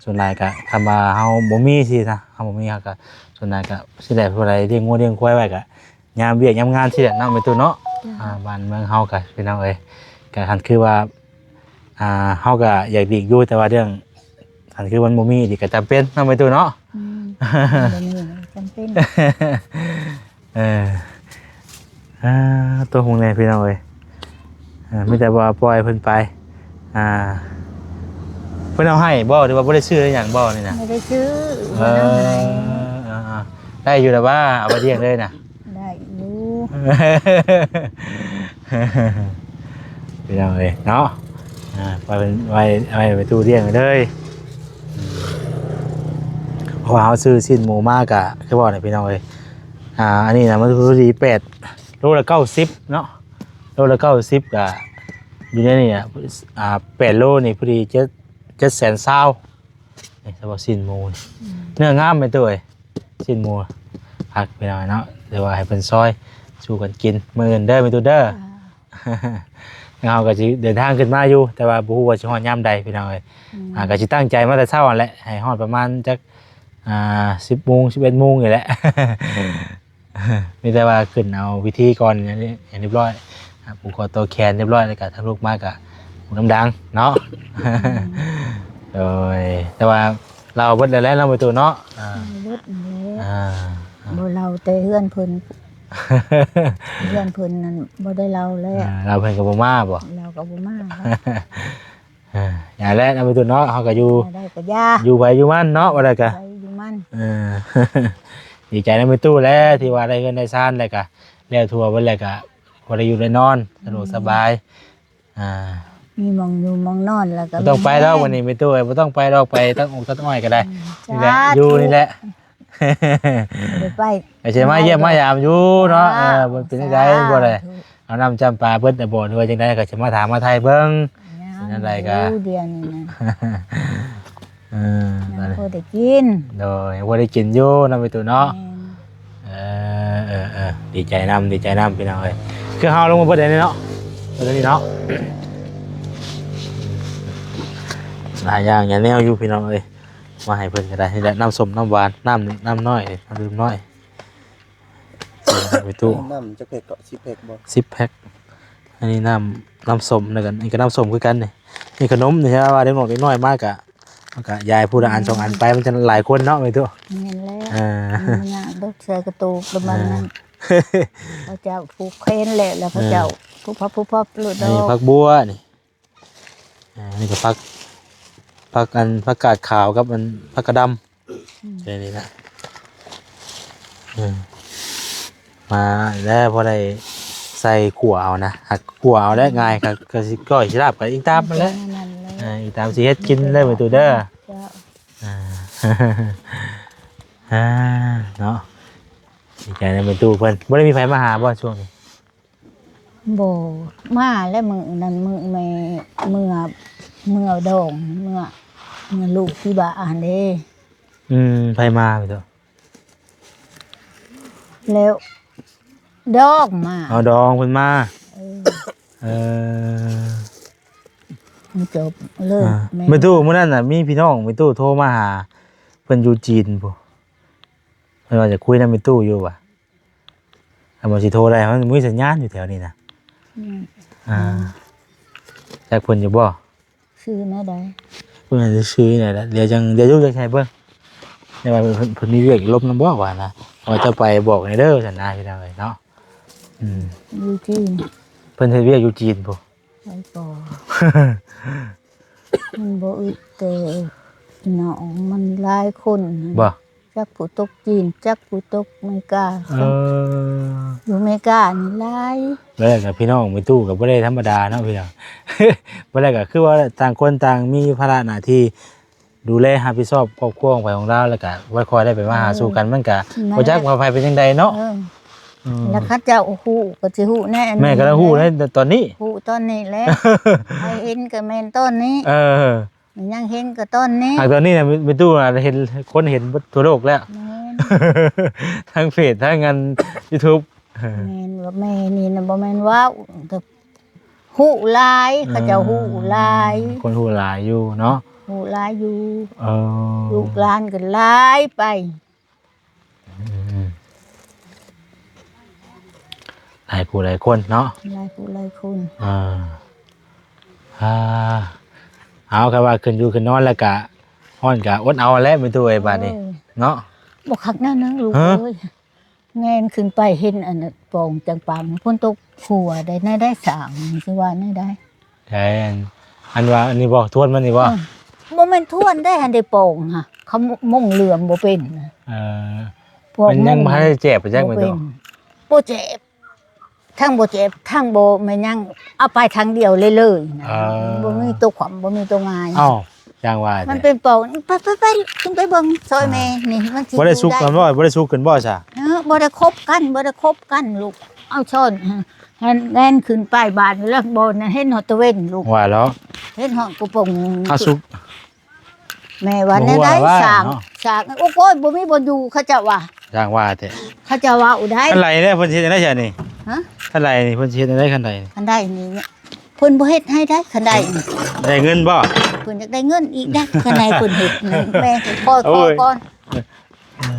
ສ່ວນຫຼາຍກະ ຄັນວ່າເຮົາບໍ່ມີຊີ້ນະ ເຮົາບໍ່ມີ ເຮົາກະ ສ່ວນຫຼາຍກະ ຊິແຫຼະ ຜູ້ໃດລ້ຽງງົວລ້ຽງຄວາຍໄວ້ກະ ຍາມວຽກຍາມງານຊີ້ແຫຼະເນາະ ແມ່ຕູ້ເນາະ ເຈົ້າ ອ່າ ບ້ານເມືອງເຮົາກະ ພີ່ນ້ອງເອີຍ ກະຄັນຄືວ່າ ອ່າ ເຮົາກະຢາກຫຼີກຢູ່ ແຕ່ວ່າເລື່ອງ ຄັນຄືມັນບໍ່ມີອີ່ຫຼີກະຈຳເປັນເນາະ ແມ່ຕູ້ເນາະ ອືມ ບໍ່ມີຈຳເປັນ ເອີ ອ່າ ຕົວຫົງແດ່ພີ່ນ້ອງເອີຍ ເອີ ມີແຕ່ວ່າປ່ອຍເພິ່ນໄປ ອ່າ ເພິ່ນເອົາໃຫ້ບໍ່ ຫຼືວ່າບໍ່ໄດ້ຊື້ໄດ້ຫຍັງບໍ່ນີ້ນະ ບໍ່ໄດ້ຊື້ ເອີ ເພິ່ນເອົາໃຫ້ ອ່າໆ ໄດ້ຢູ່ລະວ່າ ເອົາໄປລ້ຽງເລີຍນະ ໄດ້ຢູ່ ພີ່ນ້ອງເອີຍເນາະ ອ່າ ໄວ້ ໄວ້ ໄວ້ປະຕູລ້ຽງໄປເລີຍ ເພາະວ່າເຮົາຊື້ຊີ້ນໝູມາກະ ຄືເວົ້ານະພີ່ນ້ອງເອີຍ ອ່າ ອັນນີ້ນະ ມັນພໍດີແປດ ໂລລະເກົ້າສິບເນາະ ໂລລະເກົ້າສິບກະ ຢູ່ໃນນີ້ອະ ອ່າ ແປດໂລນີ້ພໍດີເຈັດ ເຈັດແສນຊາວ ນີ້ສະເພາະຊີ້ນໝູ ອືມ ເນື້ອງາມແມ່ນໂຕເອີຍ ຊີ້ນໝູ ຄັກພີ່ນ້ອງເນາະ ແຕ່ວ່າໃຫ້ເພິ່ນຊອຍ ສູ່ກັນກິນມື້ອື່ນເດີແມ່ຕູ້ເດີ. ເຮົາກໍຊິເດີນທາງຂຶ້ນມາຢູ່ ແຕ່ວ່າບໍ່ຮູ້ວ່າຊິຮອດຍາມໃດພີ່ນ້ອງເອີຍ. ອ່າ ກໍຊິຕັ້ງໃຈມາແຕ່ເຊົ້າຫັ້ນແຫຼະ ໃຫ້ຮອດປະມານຈັກ ອ່າ ສິບໂມງ ສິບເອັດໂມງນີ້ແຫຼະ. ມີແຕ່ວ່າຂຶ້ນເອົາພິທີກ່ອນ ໃຫ້ຮຽບຮ້ອຍ ຜູກຄໍຕໍ່ແຂນຮຽບຮ້ອຍ ແລ້ວກໍທາງລູກມາກໍຫູນຳດັງເນາະ. ໂດຍ ແຕ່ວ່າລາວເບິດແລ້ວເນາະ ແມ່ຕູ້ເນາະ. ອ່າ ເບິດແລ້ວ ອ່າ ບໍ່ລາວແຕ່ເຮືອນເພິ່ນ ເຮືອນເພິ່ນນັ້ນບໍ່ໄດ້ລາວແລ້ວ. ອ່າ ລາວເພິ່ນກໍບໍ່ມາບໍ່? ລາວກໍບໍ່ມາແລ້ວ. ອ່າ ຢ່າແຫຼະເນາະ ແມ່ຕູ້ເນາະ ເຮົາກໍຢູ່ ໄດ້ກໍຢ່າ ຢູ່ໃຜຢູ່ມັນເນາະ ວ່າໄດ້ກໍ ໄປຢູ່ມັນ. ເອີ ດີໃຈນຳແມ່ຕູ້ແຫຼະ ທີ່ວ່າໄດ້ເຮືອນໄດ້ຊານ ແລ້ວກໍແລ້ວທົ່ວເບິດ ແລ້ວກໍພໍໄດ້ຢູ່ໄດ້ນອນ ສະດວກສະບາຍ. ອ່າ ມີໝ່ອງຢູ່ໝ່ອງນອນ ແລ້ວກໍ ບໍ່ຕ້ອງໄປດອກ ມີແຮງ ວັນນີ້ແມ່ຕູ້ເອີຍ ບໍ່ຕ້ອງໄປດອກ ໄປຕັດອົກຕັດອ້ອຍກໍໄດ້. ອືມ ນີ້ແຫຼະ ສາທຸ ຢູ່ນີ້ແຫຼະ. ໄປ ໄປຊິມາຢ້ຽມມາຢາມຢູ່ເນາະ. ເອີ ມັນເປັນຈັ່ງໃດ ສາທຸ ບໍ່ໄດ້ເອົານ້ຳຈຳປາເບິດແລ້ວບໍ່ ຫຼືວ່າຈັ່ງໃດ ກໍຊິມາຖາມມາໄຖ່ເບິ່ງ. ເປັນຈັ່ງໃດກໍ ດຽວນີ້ນະ ເອີ ຍັງພໍໄດ້ກິນ. ໂດຍ ຍັງພໍໄດ້ກິນຢູ່ເນາະ ແມ່ຕູ້ເນາະ. ແມ່ນ ເອີ ເອີ ເອີ ດີໃຈນຳ ດີໃຈນຳພີ່ນ້ອງເອີຍ. ຄືເຮົາລົງມາເບິດອັນນີ້ເນາະ ເບິດອັນນີ້ເນາະ. ຫຼາຍຢ່າງຫຼາຍແນວຢູ່ພີ່ນ້ອງເອີຍ ມາໃຫ້ເພິ່ນກໍໄດ້. ນີ້ແຫຼະ ນ້ຳສົ້ມນ້ຳຫວານ ນ້ຳ ນ້ຳນ້ອຍ ນ້ຳດື່ມນ້ອຍ ໄປຕູ້. ນ້ຳຈັກແພັກເກາະ ສິບແພັກບໍ່? ສິບແພັກ. ອັນນີ້ນ້ຳ ນ້ຳສົ້ມ ແລ້ວກໍນີ້ກໍນ້ຳສົ້ມຄືກັນນີ້. ນີ້ຂະໜົມນີ້ ຖ້າວ່າເດັກນ້ອຍ ເດັກນ້ອຍມາກໍ ມັນກໍຢາຍຜູ້ລະອັນ ອືມ ສອງອັນໄປ ມັນຈະຫຼາຍຄົນເນາະ ແມ່ຕູ້. ແມ່ນແລ້ວ ອ່າ ມັນຍາກດອກ ໃສ່ກະໂຕກປະມານນັ້ນ. ອ່າ ເຂົາເຈົ້າຜູກແຂນແລ້ວ ແລ້ວເຂົາເຈົ້າ ເອີ ປຸບປັບປຸບປັບໂລດດອກ. ອັນນີ້ຜັກບົວນີ້ ອ່າ ນີ້ກໍຜັກ ຜັກອັນ ຜັກກາດຂາວກັບອັນຜັກກະດຳ. ອືມ ແຄ່ນີ້ນະ. ເອີ ມາແລ້ວ ພໍໄດ້ໃສ່ຂົ້ວເອົານະ ຫາກຂົ້ວເອົາແຫຼະ ອືມ ງ່າຍ ກໍ ກໍຊິກ້ອຍຊິລາບ ກໍອີງຕາມຫັ້ນແຫຼະ. ເອີ ອີງຕາມຊິເຮັດກິນເດີແມ່ຕູ້ເດີ. ເຈົ້າ ອ່າ ອ່າ ເນາະ ດີໃຈນຳແມ່ຕູ້ເພິ່ນ. ບໍ່ໄດ້ມີໃຜມາຫາບໍ່ຊ່ວງນີ້? ບໍ່ ມາແລ້ວມື້ນັ້ນ ມື້ແມ່ເມືອ ເມືອດອງ ເມືອ ເມືອລູກທີ່ບ້ານຫັ້ນເດ້. ອືມ ໃຜມາແມ່ຕູ້? ແລ້ວດອງມາ. ເອົາ ດອງເພິ່ນມາ. ເອີ ເອີ ມັນຈົບເລີຍ. ອ່າ ແມ່ ແມ່ຕູ້ ມື້ນັ້ນນະ ມີພີ່ນ້ອງແມ່ຕູ້ໂທມາຫາ ເພິ່ນຢູ່ຈີນພຸ້ນ ເພິ່ນວ່າຈະຄຸຍນຳແມ່ຕູ້ຢູ່ວ່າ ແລ້ວມັນຊິໂທໄດ້ ມັນບໍ່ມີສັນຍານຢູ່ແຖວນີ້ນະ. ອືມ ອ່າ ອືມ ຈັກເພິ່ນຢູ່ບໍ່? ຊື່ແນວໃດ? ເພິ່ນຊື່ແນວໃດ? ດຽວຈັ່ງ ດຽວຢູ່ໃກ້ໆເບິ່ງ ແຕ່ວ່າເພິ່ນ ເພິ່ນມີວຽກລົມນຳບໍ່ວ່ານະ ວ່າຈະໄປບອກແດ່ເດີຊັ້ນນະ ພີ່ນ້ອງເອີຍເນາະ. ອືມ ຢູ່ຈີນ ເພິ່ນເຮັດວຽກຢູ່ຈີນພຸ້ນ. ໄປບໍ່ ມັນບໍ່ອຶດແຕ່ນ້ອງ ມັນຫຼາຍຄົນ. ບໍ່ ຈັກຜູ້ຕົກຈີນ ຈັກຜູ້ຕົກເມກາ. ເອີ ຢູ່ເມການີ້ຫຼາຍ. ແລ້ວກໍພີ່ນ້ອງແມ່ຕູ້ກໍບໍ່ໄດ້ທຳມະດາເນາະພີ່ນ້ອງ. ບໍ່ໄດ້ ກໍຄືວ່າຕ່າງຄົນຕ່າງມີພາລະໜ້າທີ່ ດູແລຮັບຜິດຊອບຄອບຄົວຂອງໃຜຂອງລາວ ແລ້ວກະຄ່ອຍໆໄດ້ໄປມາຫາສູ່ກັນ ເອີ ມັນກະ ແມ່ນ ບໍ່ຈັກວ່າໃຜເປັນຈັ່ງໃດເນາະ. ເອີ ອືມ ແລ້ວເຂົາເຈົ້າຮູ້ກໍຊິຮູ້ແນ່ ແມ່ກໍໄດ້ຮູ້ໃນຕອນນີ້ ຮູ້ຕອນນີ້ແຫຼະ ໃຜເຫັນກໍແມ່ນຕອນນີ້. ເອີ ມັນຍັງເຫັນກໍຕອນນີ້ ຫາກຕອນນີ້ນະ ແມ່ຕູ້ນະເຫັນ ຄົນເຫັນເບິດທົ່ວໂລກແລ້ວ. ແມ່ນ ທັງເຟສ ທັງອັນຢູທູບ. ແມ່ນວ່າແມ່ນີ້ນະ ບໍ່ແມ່ນເວົ້າ ແຕ່ ຮູ້ຫຼາຍ ເຂົາເຈົ້າ ເອີ ຮູ້ຫຼາຍ ຄົນຮູ້ຫຼາຍຢູ່ເນາະ ຮູ້ຫຼາຍຢູ່. ເອີ ລູກຫຼານກໍຫຼາຍໄປ ອືມ ຫຼາຍຜູ້ຫຼາຍຄົນເນາະ ຫຼາຍຜູ້ຫຼາຍຄົນ. ເອີ ອ່າ ເອົາ ຄັນວ່າຂຶ້ນຢູ່ຂຶ້ນນອນແລ້ວກະຮ້ອນກະອົດເອົາແຫຼະແມ່ຕູ້ເອີຍ ບາດນີ້ ເອີ ເນາະ ບໍ່ຄັກແນວນັ້ນລູກເອີຍ. ແງນຂຶ້ນໄປເຫັນອັນປ່ອງຈັງປາງ ຝົນຕົກຫົວໄດ້ ແນວໃດສ້າງ ຊິວ່າແນວໃດ? ໃດ ອັນ ອັນວ່າອັນນີ້ບໍ່ ທວນມັນນີ້ບໍ່? ເອີ ບໍ່ແມ່ນທວນໄດ້ ຫັ້ນໄດ້ປ່ອງຫະ ເຂົາມຸງເຫຼື້ອມບໍ່ເປັນ. ເອີ ພວກ ມັນຍັງບໍ່ທັນໄດ້ແຈບໄປຈັກແມ່ນບໍ່? ບໍ່ແຈບ ທັງບໍ່ແຈບ ທັງບໍ່ແມ່ນຫຍັງ ເອົາໄປທາງດຽວເລີຍໆນະ. ເອີ ບໍ່ມີຕົວຂວ້ຳ ບໍ່ມີຕົວຫງາຍ. ເອົ້າ ຈັ່ງວ່າ ມັນເປັນປ່ອງ ໄປ ໄປ ໄປ ຂຶ້ນໄປເບິ່ງຊ່ອຍແມ່ນີ້ ມັນຊິ ບໍ່ໄດ້ສຸກ ບໍ່ໄດ້ສຸກຂຶ້ນບໍ່ຊະ? ເອີ ບໍ່ໄດ້ຄົບກັນ ບໍ່ໄດ້ຄົບກັນລູກ ເອົາຊ້ອນ ແລ່ນ ແລ່ນຂຶ້ນໄປບາດນີ້ແລ້ວ ບໍ່ເຫັນຮອດຕາເວັນລູກ ວ່າແລ້ວ ເຫັນຮອດກະໂປງ ເອົາສຸກ ແມ່ວ່າແນວໃດ ບໍ່ຮູ້ວ່າ ສ້າງ ເນາະ ສ້າງ ໂອ້ຍ ບໍ່ມີບ່ອນຢູ່ ເຂົາເຈົ້າວ່າ ຊ່າງວ່າແທ້ ເຂົາເຈົ້າເວົ້າໄດ໋. ອັນໄຫຼແລ້ວ ເພິ່ນຊິເຮັດຈັ່ງໃດຊະນີ້? ຮະ? ຄັນໄດນີ້ເພິ່ນຊິເຮັດແນວໃດຄັນໄດນີ້? ຄັນໄດນີ້ເພິ່ນບໍ່ເຮັດໃຫ້ໄດ໋ ຄັນໄດນີ້. ໄດ້ເງິນບໍ່? ເພິ່ນຢາກໄດ້ເງິນອີກໄດ໋ ຄັນໄດເພິ່ນເຮັດນີ້ ແມ່ຂໍ ໂອ້ຍ ຂໍກ່ອນ. ເອີ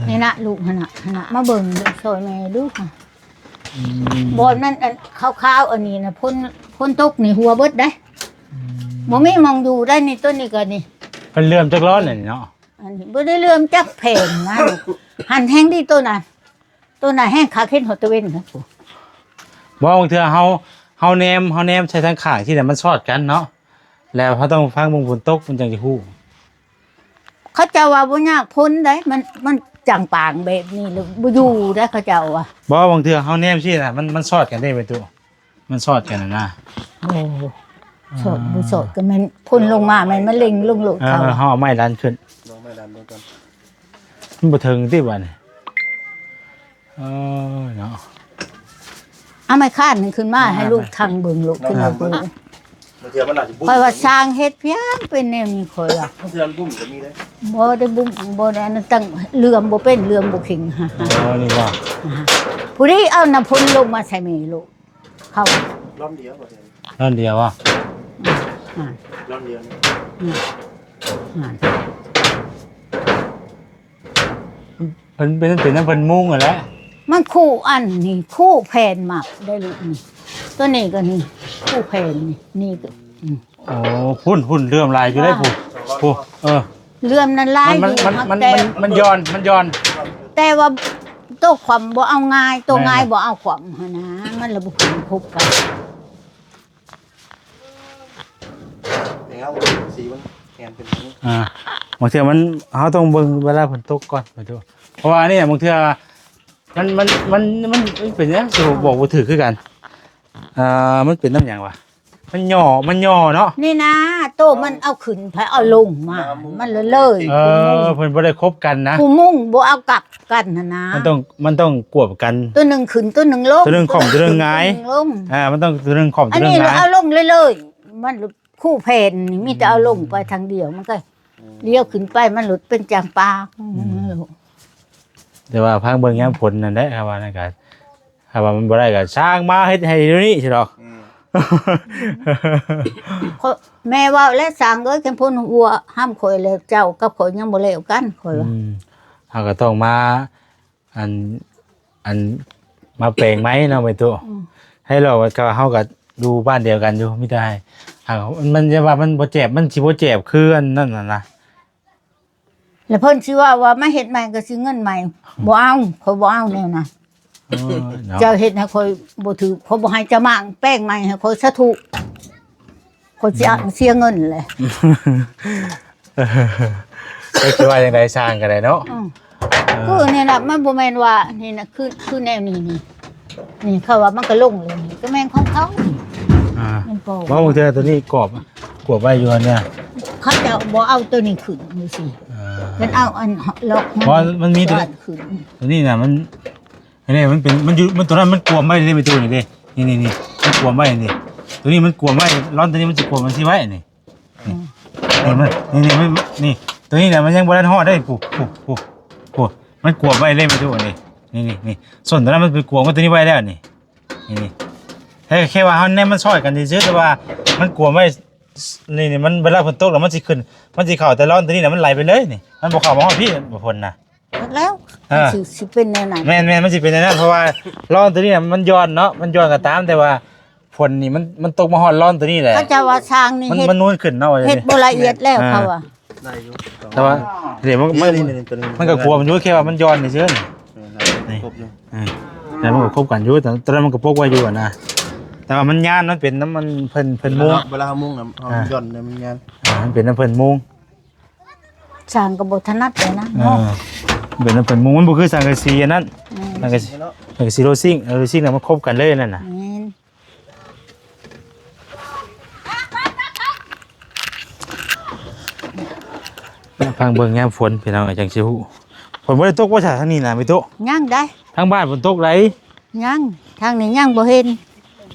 ນີ້ນະ ລູກຫັ້ນນະ ຫັ້ນນະ ມາເບິ່ງ ຊ່ອຍແມ່ດູ ອືມ ບ່ອນນັ້ນ ອັນຂາວໆ ອັນນີ້ນະ ຝົນ ຝົນຕົກນີ້ຮົ່ວເບິດໄດ໋ ອືມ ບໍ່ມີໝ່ອງຢູ່ໄດ໋ນີ້. ໂຕນີ້ກໍນີ້ ເພິ່ນເຫຼື່ອມຈັກລ້ອນນີ້ເນາະ ອັນນີ້ບໍ່ໄດ້ເຫຼື່ອມຈັກແຜ່ນນະ ຫັ້ນແຮງດີໂຕນັ້ນ ໂຕນັ້ນແຮງຄັກ ເຫັນຮອດຕາເວັນນະ. ບໍ່ ບາງເທື່ອເຮົາ ເຮົາແນມ ເຮົາແນມໃສ່ທາງຂ້າງທີ່ໃດມັນສອດກັນເນາະ ແລ້ວເຮົາຕ້ອງຟັງເບິ່ງຝົນຕົກ ມັນຈັ່ງຊິຮູ້. ເຂົາເຈົ້າວ່າບໍ່ຍາກຝົນໄດ໋ ມັນ ມັນຈາງປາງແບບນີ້ແລ້ວບໍ່ຢູ່ໄດ໋ ເຂົາເຈົ້າວ່າ. ບໍ່ ບາງເທື່ອເຮົາແນມຊີ້ນະ ມັນ ມັນສອດກັນເດ້ແມ່ຕູ້ ມັນສອດກັນນະນະ. ໂອ້ ສອດ ອ່າ ບໍ່ສອດກໍແມ່ນຝົນລົງມາ ແມ່ນມາເລັງລົງໂລດ ເອີ ເຂົາ ເຮົາເອົາໄມ້ດັນຂຶ້ນ ລອງໄມ້ດັນເບິ່ງກ່ອນ ມັນບໍ່ເຖິງຕິບາດນີ້. ເອີ ເນາະ ເອົາໄມ້ຄ້ານຂຶ້ນມາໃຫ້ລູກທັງເບິ່ງ ລູກຂຶ້ນມາເບິ່ງ. ບາງເທື່ອມັນອາດຈະບຸ້ມ ຂ້ອຍວ່າຊ່າງເຮັດພຽງເປັນແນວນີ້ ຂ້ອຍວ່າ ບາງເທື່ອມັນບຸ້ມກໍມີເດ້. ບໍ່ໄດ້ບຸ້ມ ບໍ່ໄດ້ອັນນັ້ນ ຕັ້ງເຫຼື່ອມບໍ່ເປັນ ເຫຼື່ອມບໍ່ເຄັ່ງ. ອໍ ນີ້ບໍ່ ຜູ້ນີ້ເອົານ້ຳຝົນລົງມາໃສ່ແມ່ໂລດ ເຂົາ ລ້ອນດຽວບໍ່ ລ້ອນດຽວບໍ່? ອືມ ລ້ອນດຽວນີ້ ອືມ ອືມ ເພິ່ນເປັນ ເປັນນຳເພິ່ນມຸງຫັ້ນແຫຼະ ມັນຄູ່ອັນນີ້ ຄູ່ແຜ່ນໝາກໄດ້ລູກນີ້ ໂຕນີ້ກໍນີ້ ຄູ່ແຜ່ນນີ້ ນີ້ກໍ ອືມ ໂອ້ ພຸ້ນ ພຸ້ນ ເຫຼື່ອມຫຼາຍຢູ່ເດ້ ອ່າ ພຸ້ນ ພຸ້ນ ເອີ ເຫຼື່ອມນັ້ນຫຼາຍ ມັນ ຢູ່ ມັນ ມັນ ແຕ່ ມັນ ມັນຢ່ອນ ມັນຢ່ອນ ແຕ່ວ່າໂຕຂວ້ຳບໍ່ເອົາງ່າຍ ໂຕງ່າຍ ແມ່ນ ບໍ່ເອົາຂວ້ຳຫັ້ນນະ ມັນລະບໍ່ຂຶ້ນຄົບກັນ. ເອົາ ສີມັນແຫງເປັນແບບນີ້ ອ່າ ບາງເທື່ອມັນ ເຮົາຕ້ອງເບິ່ງເວລາຝົນຕົກກ່ອນ ເພາະວ່າອັນນີ້ບາງເທື່ອ ມັນ ມັນ ມັນ ມັນ ມັນເປັນຫຍັງ ຊິບອກບໍ່ຖືກຄືກັນ ອ່າ ມັນເປັນນຳຫຍັງວະ ມັນຫຍໍ້ ມັນຫຍໍ້ເນາະ ນີ້ນະ ໂຕມັນເອົາຂຶ້ນ ໃຜເອົາລົງມາ ມັນລະເລີຍ ເອີ ເພິ່ນບໍ່ໄດ້ຄົບກັນນະ ຜູ້ມຸງບໍ່ເອົາກັບກັນຫັ້ນນະ ມັນຕ້ອງ ມັນຕ້ອງກວບກັນ ໂຕໜຶ່ງຂຶ້ນ ໂຕໜຶ່ງລົງ ໂຕໜຶ່ງຂວ້ຳ ໂຕໜຶ່ງຫງາຍ ໂຕໜຶ່ງລົງ ອ່າ ມັນຕ້ອງ ໂຕໜຶ່ງຂວ້ຳ ໂຕໜຶ່ງຫງາຍ ອັນນີ້ລະເອົາລົງເລີຍໆ ມັນຄູ່ແຜ່ນນີ້ ມີແຕ່ເອົາລົງໄປທາງດຽວ ມັນກໍ ອືມ ລ້ຽວຂຶ້ນໄປ ມັນຫຼຸດເປັນຈາງປາກ ອືມ ແຕ່ວ່າຟັງເບິ່ງຍາມຝົນນັ້ນແຫຼະ ຄັນວ່ານັ້ນກໍ ຖ້າວ່າມັນບໍ່ໄດ້ກໍຊ່າງມາເຮັດໃຫ້ດຽວນີ້ຊິດອກ ອືມ ຂ້ອຍ ແມ່ເວົ້າແລ້ວ ຊ່າງເອີຍ ຄັນພົ້ນຫົວຫ້າມຂ້ອຍແລ້ວ ເຈົ້າກັບຂ້ອຍຍັງບໍ່ແລ້ວກັນ ຂ້ອຍວ່າ ອືມ ເຮົາກໍຕ້ອງມາ ອັນ ອັນ ມາແປງໃໝ່ເນາະ ແມ່ຕູ້ ອືມ ໃຫ້ລອກວ່າເຮົາກໍຢູ່ບ້ານດຽວກັນຢູ່ ມີແຕ່ໃຫ້ ຫາກມັນຈະວ່າມັນບໍ່ແຈບ ມັນຊິບໍ່ແຈບຄືອັນນັ້ນນະ ແລ້ວເພິ່ນຊິເວົ້າວ່າມາເຮັດໃໝ່ກໍຊິເງິນໃໝ່ ບໍ່ເອົາ ຂ້ອຍບໍ່ເອົາແນວນັ້ນ ເອີ ເນາະ ເຈົ້າເຮັດໃຫ້ຂ້ອຍບໍ່ຖືກ ຂ້ອຍບໍ່ໃຫ້ເຈົ້າມາແປງໃໝ່ໃຫ້ຂ້ອຍສາທຸ ຂ້ອຍຊິ ອືມ ເສຍເງິນແຫຼະ ເອີ ກໍຄືວ່າຈັ່ງໃດ ຊ່າງກໍໄດ້ເນາະ ອືມ ເອີ ຄືນີ້ນະ ມັນບໍ່ແມ່ນວ່າ ນີ້ນະ ຄື ຄືແນວນີ້ນີ້ ນີ້ເຂົາວ່າມັນກໍລົງເລີຍ ນີ້ກໍແມ່ນຂອງເຂົາ ອ່າ ມັນກໍ ເວົ້າເທື່ອໂຕນີ້ກວບ ກວບໄວ້ຢູ່ຫັ້ນນະ ເຂົາເຈົ້າບໍ່ເອົາໂຕນີ້ຂຶ້ນ ຈັ່ງຊີ້ ອ່າ ເພິ່ນເອົາອັນລັອກ ເພາະມັນມີໂຕ ໂຕນີ້ນະ ມັນ ອັນນີ້ມັນເປັນ ມັນຢູ່ ມັນ ໂຕນັ້ນມັນກວມໄວ້ເດ້ ແມ່ຕູ້ ນີ້ເດ້ ນີ້ໆໆ ມັນກວມໄວ້ນີ້ ໂຕນີ້ມັນກວມໄວ້ ລ້ອນໂຕນີ້ມັນຊິກວມມັນຊິໄວ້ນີ້ ນີ້ ອືມ ນີ້ ນີ້ ນີ້ ໂຕນີ້ນະມັນຍັງບໍ່ທັນຮອດເດ້ ປູ້ ປູ້ ປູ້ ປູ້ ມັນກວມໄວ້ເດ້ ແມ່ຕູ້ ນີ້ ນີ້ ນີ້ ສົ້ນໂຕນັ້ນມັນໄປກວມກັບໂຕນີ້ໄວ້ແລ້ວນີ້ ນີ້ ນີ້ ແຄ່ ແຄ່ວ່າເຮົາແນມມັນຊ່ອຍກັນຊື່ໆ ແຕ່ວ່າມັນກວມໄວ້ ນີ້ ນີ້ ມັນ ເວລາຝົນຕົກແລ້ວມັນຊິຂຶ້ນ ມັນຊິເຂົ້າແຕ່ລ້ອນໂຕນີ້ນະ ມັນໄຫຼໄປເລີຍນີ້ ມັນບໍ່ເຂົ້າມາຮອດພີ້ ຝົນນະ ຈັກແລ້ວ ອ່າ ຊິ ຊິເປັນແນວນັ້ນ ແມ່ນໆ ມັນຊິເປັນແນວນັ້ນ ເພາະວ່າລ້ອນໂຕນີ້ນະມັນຢ່ອນເນາະ ມັນຢ່ອນກໍຕາມ ແຕ່ວ່າຝົນນີ້ມັນ ມັນຕົກມາຮອດລ້ອນໂຕນີ້ແຫຼະ ເຂົາເຈົ້າວ່າຊ່າງນີ້ ມັນ ເຮັດ ມັນນູນຂຶ້ນເນາະ ເຮັດບໍ່ລະອຽດແລ້ວ ອ່າ ເຂົາວ່າ ໄດ້ຢູ່ ແຕ່ວ່າ ນີ້ ມັນ ນີ້ ນີ້ ມັນກໍກວມຢູ່ ແຄ່ວ່າມັນຢ່ອນຊື່ໆ ນີ້ ນີ້ ຄົບຢູ່ ອ່າ ແຕ່ມັນກໍຄົບກັນຢູ່ ແຕ່ ແຕ່ມັນກໍປົກໄວ້ຢູ່ຫັ້ນນະ ແຕ່ວ່າມັນຍານ ມັນເປັນນຳມັນເພິ່ນ ເພິ່ນມຸງ ເວລາເຮົາມຸງນະ ເຮົາ ອ່າ ຢ່ອນນະ ມັນຍານ ອ່າ ມັນເປັນນຳເພິ່ນມຸງ ຊ່າງກໍບໍ່ຖະໜັດແລ້ວນະ ເອີ ເນາະ ເປັນນຳເພິ່ນມຸງ ມັນບໍ່ຄືສັງກະສີອັນນັ້ນ ອືມ ສັງກະສີ ສັງກະສີໂລຊິງ ໂລຊິງນະມັນຄົບກັນເລີຍນັ້ນນະ ແມ່ນ ມາຟັງເບິ່ງຍາມຝົນພີ່ນ້ອງ ຈັ່ງຊິຮູ້ ຝົນບໍ່ໄດ້ຕົກບໍ່ຊະທາງນີ້ນະ ແມ່ຕູ້? ຍັງໄດ໋ ທາງບ້ານຝົນຕົກໄດ໋? ຍັງ ທາງນີ້ຍັງບໍ່ເຫັນ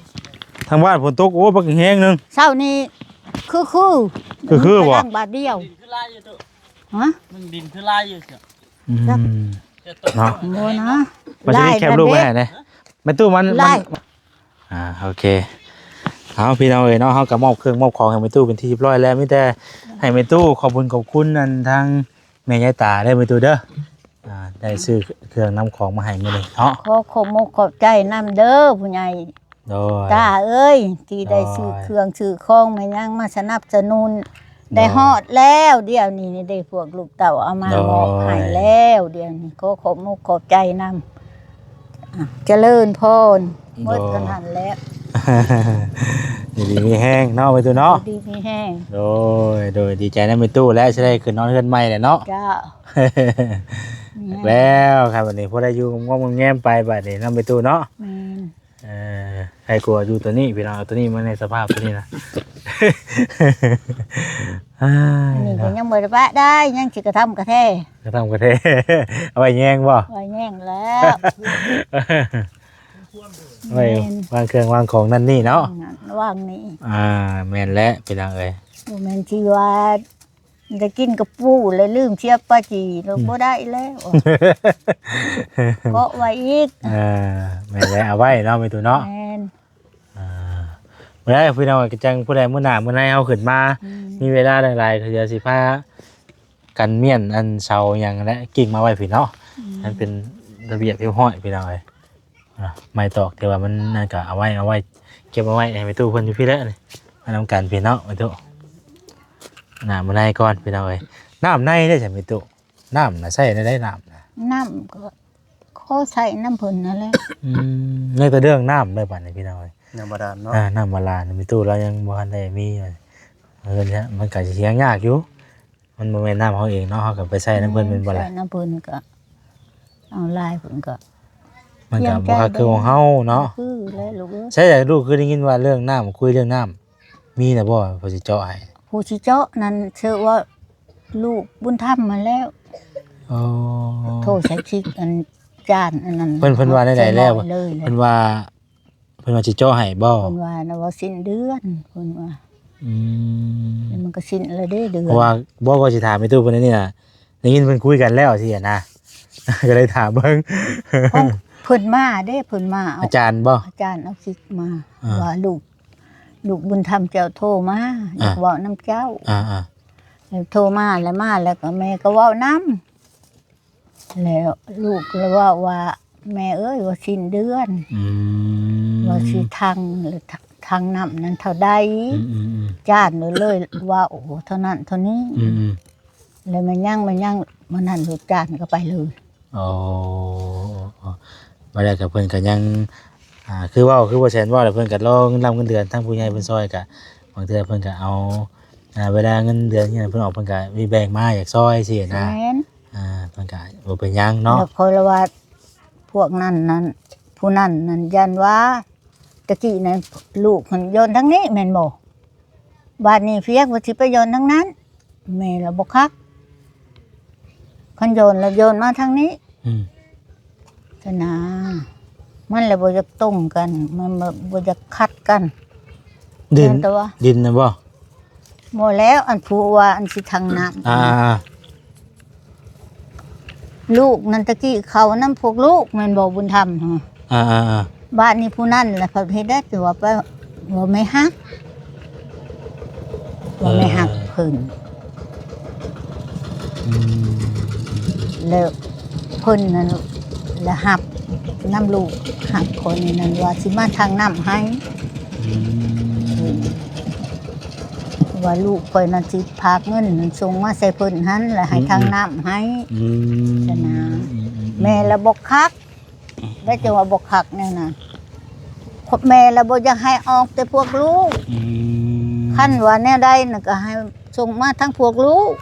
ທາງບ້ານຝົນຕົກ ໂອ້ ບັກແຮງໜຶ່ງ ເຊົ້ານີ້ຄືໆ ຄືໆບໍ່? ບາດດຽວ ຮະ? ມັນດິນຄືຫຼາຍຢູ່ ອືມ ເນາະ ບໍ່ນະ ມັນຊິມີແຄບຮູບໄວ້ໃຫ້ເດ້ ແມ່ຕູ້ມັນ ຫຼາຍ ມັນ ອ່າ ໂອເຄ ເອົາ ພີ່ນ້ອງເອີຍເນາະ ເຮົາກໍມອບເຄື່ອງມອບຂອງໃຫ້ແມ່ຕູ້ເປັນທີ່ຮຽບຮ້ອຍແລ້ວ ມີແຕ່ໃຫ້ແມ່ຕູ້ຂອບບຸນຂອບຄຸນອັນທາງແມ່ຍາຍຕາເດີ ແມ່ຕູ້ເດີ ອ່າ ໄດ້ຊື້ເຄື່ອງນຳຂອງມາໃຫ້ມື້ນີ້ເນາະ ຂໍຂອບມຸກຂອບໃຈນຳເດີຜູ້ໃຫຍ່ ໂດຍ ຕາເອີຍ ທີ່ໄດ້ ໂດຍ ຊື້ເຄື່ອງຊື້ຂອງມາຫຍັງມາສະໜັບສະໜູນ ໂດຍ ໄດ້ຮອດແລ້ວ ດຽວນີ້ນີ້ເດ້ ພວກລູກເຕົ້າເອົາມາ ໂດຍ ມອບໃຫ້ແລ້ວ ດຽວນີ້ຂໍຂອບມຸກຂອບໃຈນຳ ອ່ະ ຈະເລີນພອນ ໂດຍ ໝົດເທົ່ານັ້ນແຫຼະ ຢູ່ດີມີແຮງເນາະ ແມ່ຕູ້ເນາະ ຢູ່ດີມີແຮງ ໂດຍ ໂດຍ ດີໃຈນຳແມ່ຕູ້ແຫຼະ ຊິໄດ້ຂຶ້ນນອນເຮືອນໃໝ່ແຫຼະເນາະ ເຈົ້າ ແລ້ວຄັບ ບັດນີ້ພໍໄດ້ຢູ່ງອມໆແງມໆໄປບັດນີ້ເນາະ ແມ່ຕູ້ເນາະ ແມ່ນ ເອີ ໃຄກວ່າຢູ່ໂຕນີ້ ພີ່ນ້ອງ ເອົາໂຕນີ້ມາໃນສະພາບໂຕນີ້ນະ ອັນນີ້ກໍຍັງບໍ່ໄດ້ປະໄດ້ ຍັງຊິກະທຳກະແທ ກະທຳກະແທ ເອົາໄວ້ແຍງບໍ່ ໄວ້ແຍງແລ້ວ ໄວ້ ແມ່ນ ວາງເຄື່ອງວາງຂອງນັ້ນນີ້ເນາະ ວາງນີ້ ອ່າ ແມ່ນແຫຼະ ພີ່ນ້ອງເອີຍ ບໍ່ແມ່ນຊິວ່າ ໄດ້ກິນກະປູແລ້ວລືມເສຍປາຈີ ແລ້ວ ອືມ ບໍ່ໄດ້ແລ້ວ ເກາະໄວ້ອີກ ເອີ ແມ່ນແຫຼະ ເອົາໄວ້ເນາະ ແມ່ຕູ້ເນາະ ແມ່ນ ອ່າ ບໍ່ໄດ້ ພີ່ນ້ອງ ກໍຈັ່ງຜູ້ໃດມື້ໜ້າມື້ໃນເຮົາຂຶ້ນມາ ອືມ ມີເວລາຫຼາຍໆ ກໍດຽວຊິພາກັນມ້ຽນອັນເສົາຫຍັງແຫຼະ ກິ້ງມາໄວ້ພີ້ເນາະ ອືມ ໃຫ້ເປັນລະບຽບຮຽບຮ້ອຍ ພີ່ນ້ອງເອີຍ. ອ່າ ໄມ້ຕອກທີ່ວ່າມັນນັ້ນກໍເອົາໄວ້ ເອົາໄວ້ ເກັບເອົາໄວ້ໃຫ້ແມ່ຕູ້ເພິ່ນຢູ່ພີ້ແຫຼະນີ້ ມານຳກັນພີ້ເນາະແມ່ຕູ້ ນ້ຳໃນກ່ອນພີ່ນ້ອງເອີຍ ນ້ຳໃນເດ້ຊັ້ນແມ່ຕູ້ ນ້ຳນະໃຊ້ແນວໃດນ້ຳນະ ນ້ຳກໍຂໍໃຊ້ນຳເພິ່ນນັ້ນແຫຼະ ອືມ ຍັງແຕ່ເລື່ອງນ້ຳເດີບັດນີ້ພີ່ນ້ອງເອີຍ ນ້ຳບາດານເນາະ ອ່າ ນ້ຳບາດານແມ່ຕູ້ລາວຍັງບໍ່ທັນໄດ້ມີ ເອີ ມັນກໍຊິຫາຍາກຢູ່. ມັນບໍ່ແມ່ນນ້ຳເຮົາເອງເນາະ ເຮົາກໍໄປໃຊ້ນຳເພິ່ນແມ່ນບໍ່ລະ ໃຊ້ນຳເພິ່ນກໍເອົາຫຼາຍເພິ່ນກໍ ມັນກໍບໍ່ຄັກຄືຂອງເຮົາເນາະ ຄືແຫຼະລູກເອີຍ ໃຊ່ລະລູກ ຄືໄດ້ຍິນວ່າເລື່ອງນ້ຳ ຄຸຍເລື່ອງນ້ຳ ມີລະບໍ່ຜູ້ຊິເຈາະໃຫ້ ຜູ້ຊິເຈາະນັ້ນເຊື່ອວ່າລູກບຸນທຳຫັ້ນແລ້ວ ໂອ້ ໂທໃສ່ຄິກອັນຈານອັນນັ້ນ ເພິ່ນ ເພິ່ນວ່າແນວໃດແລ້ວ ເພິ່ນວ່າ ເພິ່ນວ່າຊິເຈາະໃຫ້ບໍ່ ເພິ່ນວ່ານະ ວ່າສິ້ນເດືອນ ເພິ່ນວ່າ ອືມ ແລ້ວມັນກໍສິ້ນແລ້ວເດ້ເດືອນ ເພາະວ່າ ບໍ່ ກໍຊິຖາມແມ່ຕູ້ເພິ່ນອັນນີ້ນະ ໄດ້ຍິນເພິ່ນຄຸຍກັນແລ້ວຊີ້ນະ ກໍເລີຍຖາມເບິ່ງ ເພິ່ນມາເດ້ ເພິ່ນມາເອົາ ອາຈານບໍ່ ອາຈານເອົາຄິກມາ ອ່າ ວ່າລູກ ລູກບຸນທຳເຈົ້າໂທມາ ອ່າ ຢາກເວົ້ານຳເຈົ້າ ອ່າໆ ແລ້ວໂທມາ ແລ້ວມາ ແລ້ວກໍແມ່ກໍເວົ້ານຳ ແລ້ວລູກລະເວົ້າວ່າ ແມ່ເອີຍ ວ່າສິ້ນເດືອນ ອືມ ວ່າຊິທັງ ທັງນ້ຳນັ້ນເທົ່າໃດ ອືມໆໆ ຈານເລີຍ ເວົ້າເທົ່ານັ້ນເທົ່ານີ້ ອືມໆ ແລ້ວແມ່ນຫຍັງ ແມ່ນຫຍັງ ມື້ນັ້ນລູກຈານກໍໄປເລີຍ ໂອ້ ບາດໃດກໍເພິ່ນກໍຍັງ ອ່າ ຄືເວົ້າ ຄືບໍ່ແຊນເວົ້າ ແລ້ວເພິ່ນກໍລໍເງິນລຳເງິນເດືອນ ທາງຜູ້ໃຫຍ່ເພິ່ນຊ່ອຍ ກໍບາງເທື່ອເພິ່ນກໍເອົາ ອ່າ ເວລາເງິນເດືອນເພິ່ນອອກ ເພິ່ນກໍມີແບ່ງມາຢາກຊ່ອຍຊີ້ນະ ແມ່ນ ອ່າ ເພິ່ນກໍບໍ່ເປັນຫຍັງເນາະ ແລ້ວຂ້ອຍລະວ່າ ພວກນັ້ນນັ້ນ ຜູ້ນັ້ນນັ້ນຢ້ານວ່າ ຕະກີ້ນັ້ນລູກຫັ້ນໂຍນທາງນີ້ແມ່ນບໍ່? ບາດນີ້ພຽກວ່າຊິໄປໂຍນທາງນັ້ນ ແມ່ລະບໍ່ຄັກ ຄັນໂຍນລະໂຍນມາທາງນີ້ ອືມ ຊັ້ນນະ ມັນລະບໍ່ຢາກຕົງກັນ ມັນລະບໍ່ຢາກຂັດກັນ ດິນ ແມ່ນແຕ່ວ່າ ດິນນະບໍ່? ບໍ່ແລ້ວ ອັນຜູ້ວ່າອັນຊິທັງນ້ຳ ອ່າ ລູກນັ້ນຕະກີ້ເຂົ້ານຳພວກລູກແມ່ນບໍ່ ບຸນທຳ ອ່າໆໆ ບາດນີ້ຜູ້ນັ້ນລະເພິ່ນເຮັດໄດ້ ແຕ່ວ່າໄປ ວ່າແມ່ຮັກ ວ່າແມ່ຮັກເພິ່ນ ອືມ ແລ້ວເພິ່ນນັ້ນລະຮັບນຳລູກ ຮັບຄົນນັ້ນວ່າຊິມາທັງນ້ຳໃຫ້ ອືມ ວ່າລູກຂ້ອຍນັ້ນຊິພາກເງິນນັ້ນສົ່ງມາໃສ່ເພິ່ນຫັ້ນ ແລ້ວໃຫ້ ອືມໆ ທັງນ້ຳໃຫ້ ອືມ ຊັ້ນນະ ອືມໆໆ ແມ່ລະບໍ່ຄັກ ແລ້ວຈັ່ງວ່າບໍ່ຄັກແນວນັ້ນ ແມ່ລະບໍ່ຢາກໃຫ້ອອກແຕ່ພວກລູກ ອືມ ຄັນວ່າແນວໃດນະກໍໃຫ້ສົ່ງມາທາງພວກລູກ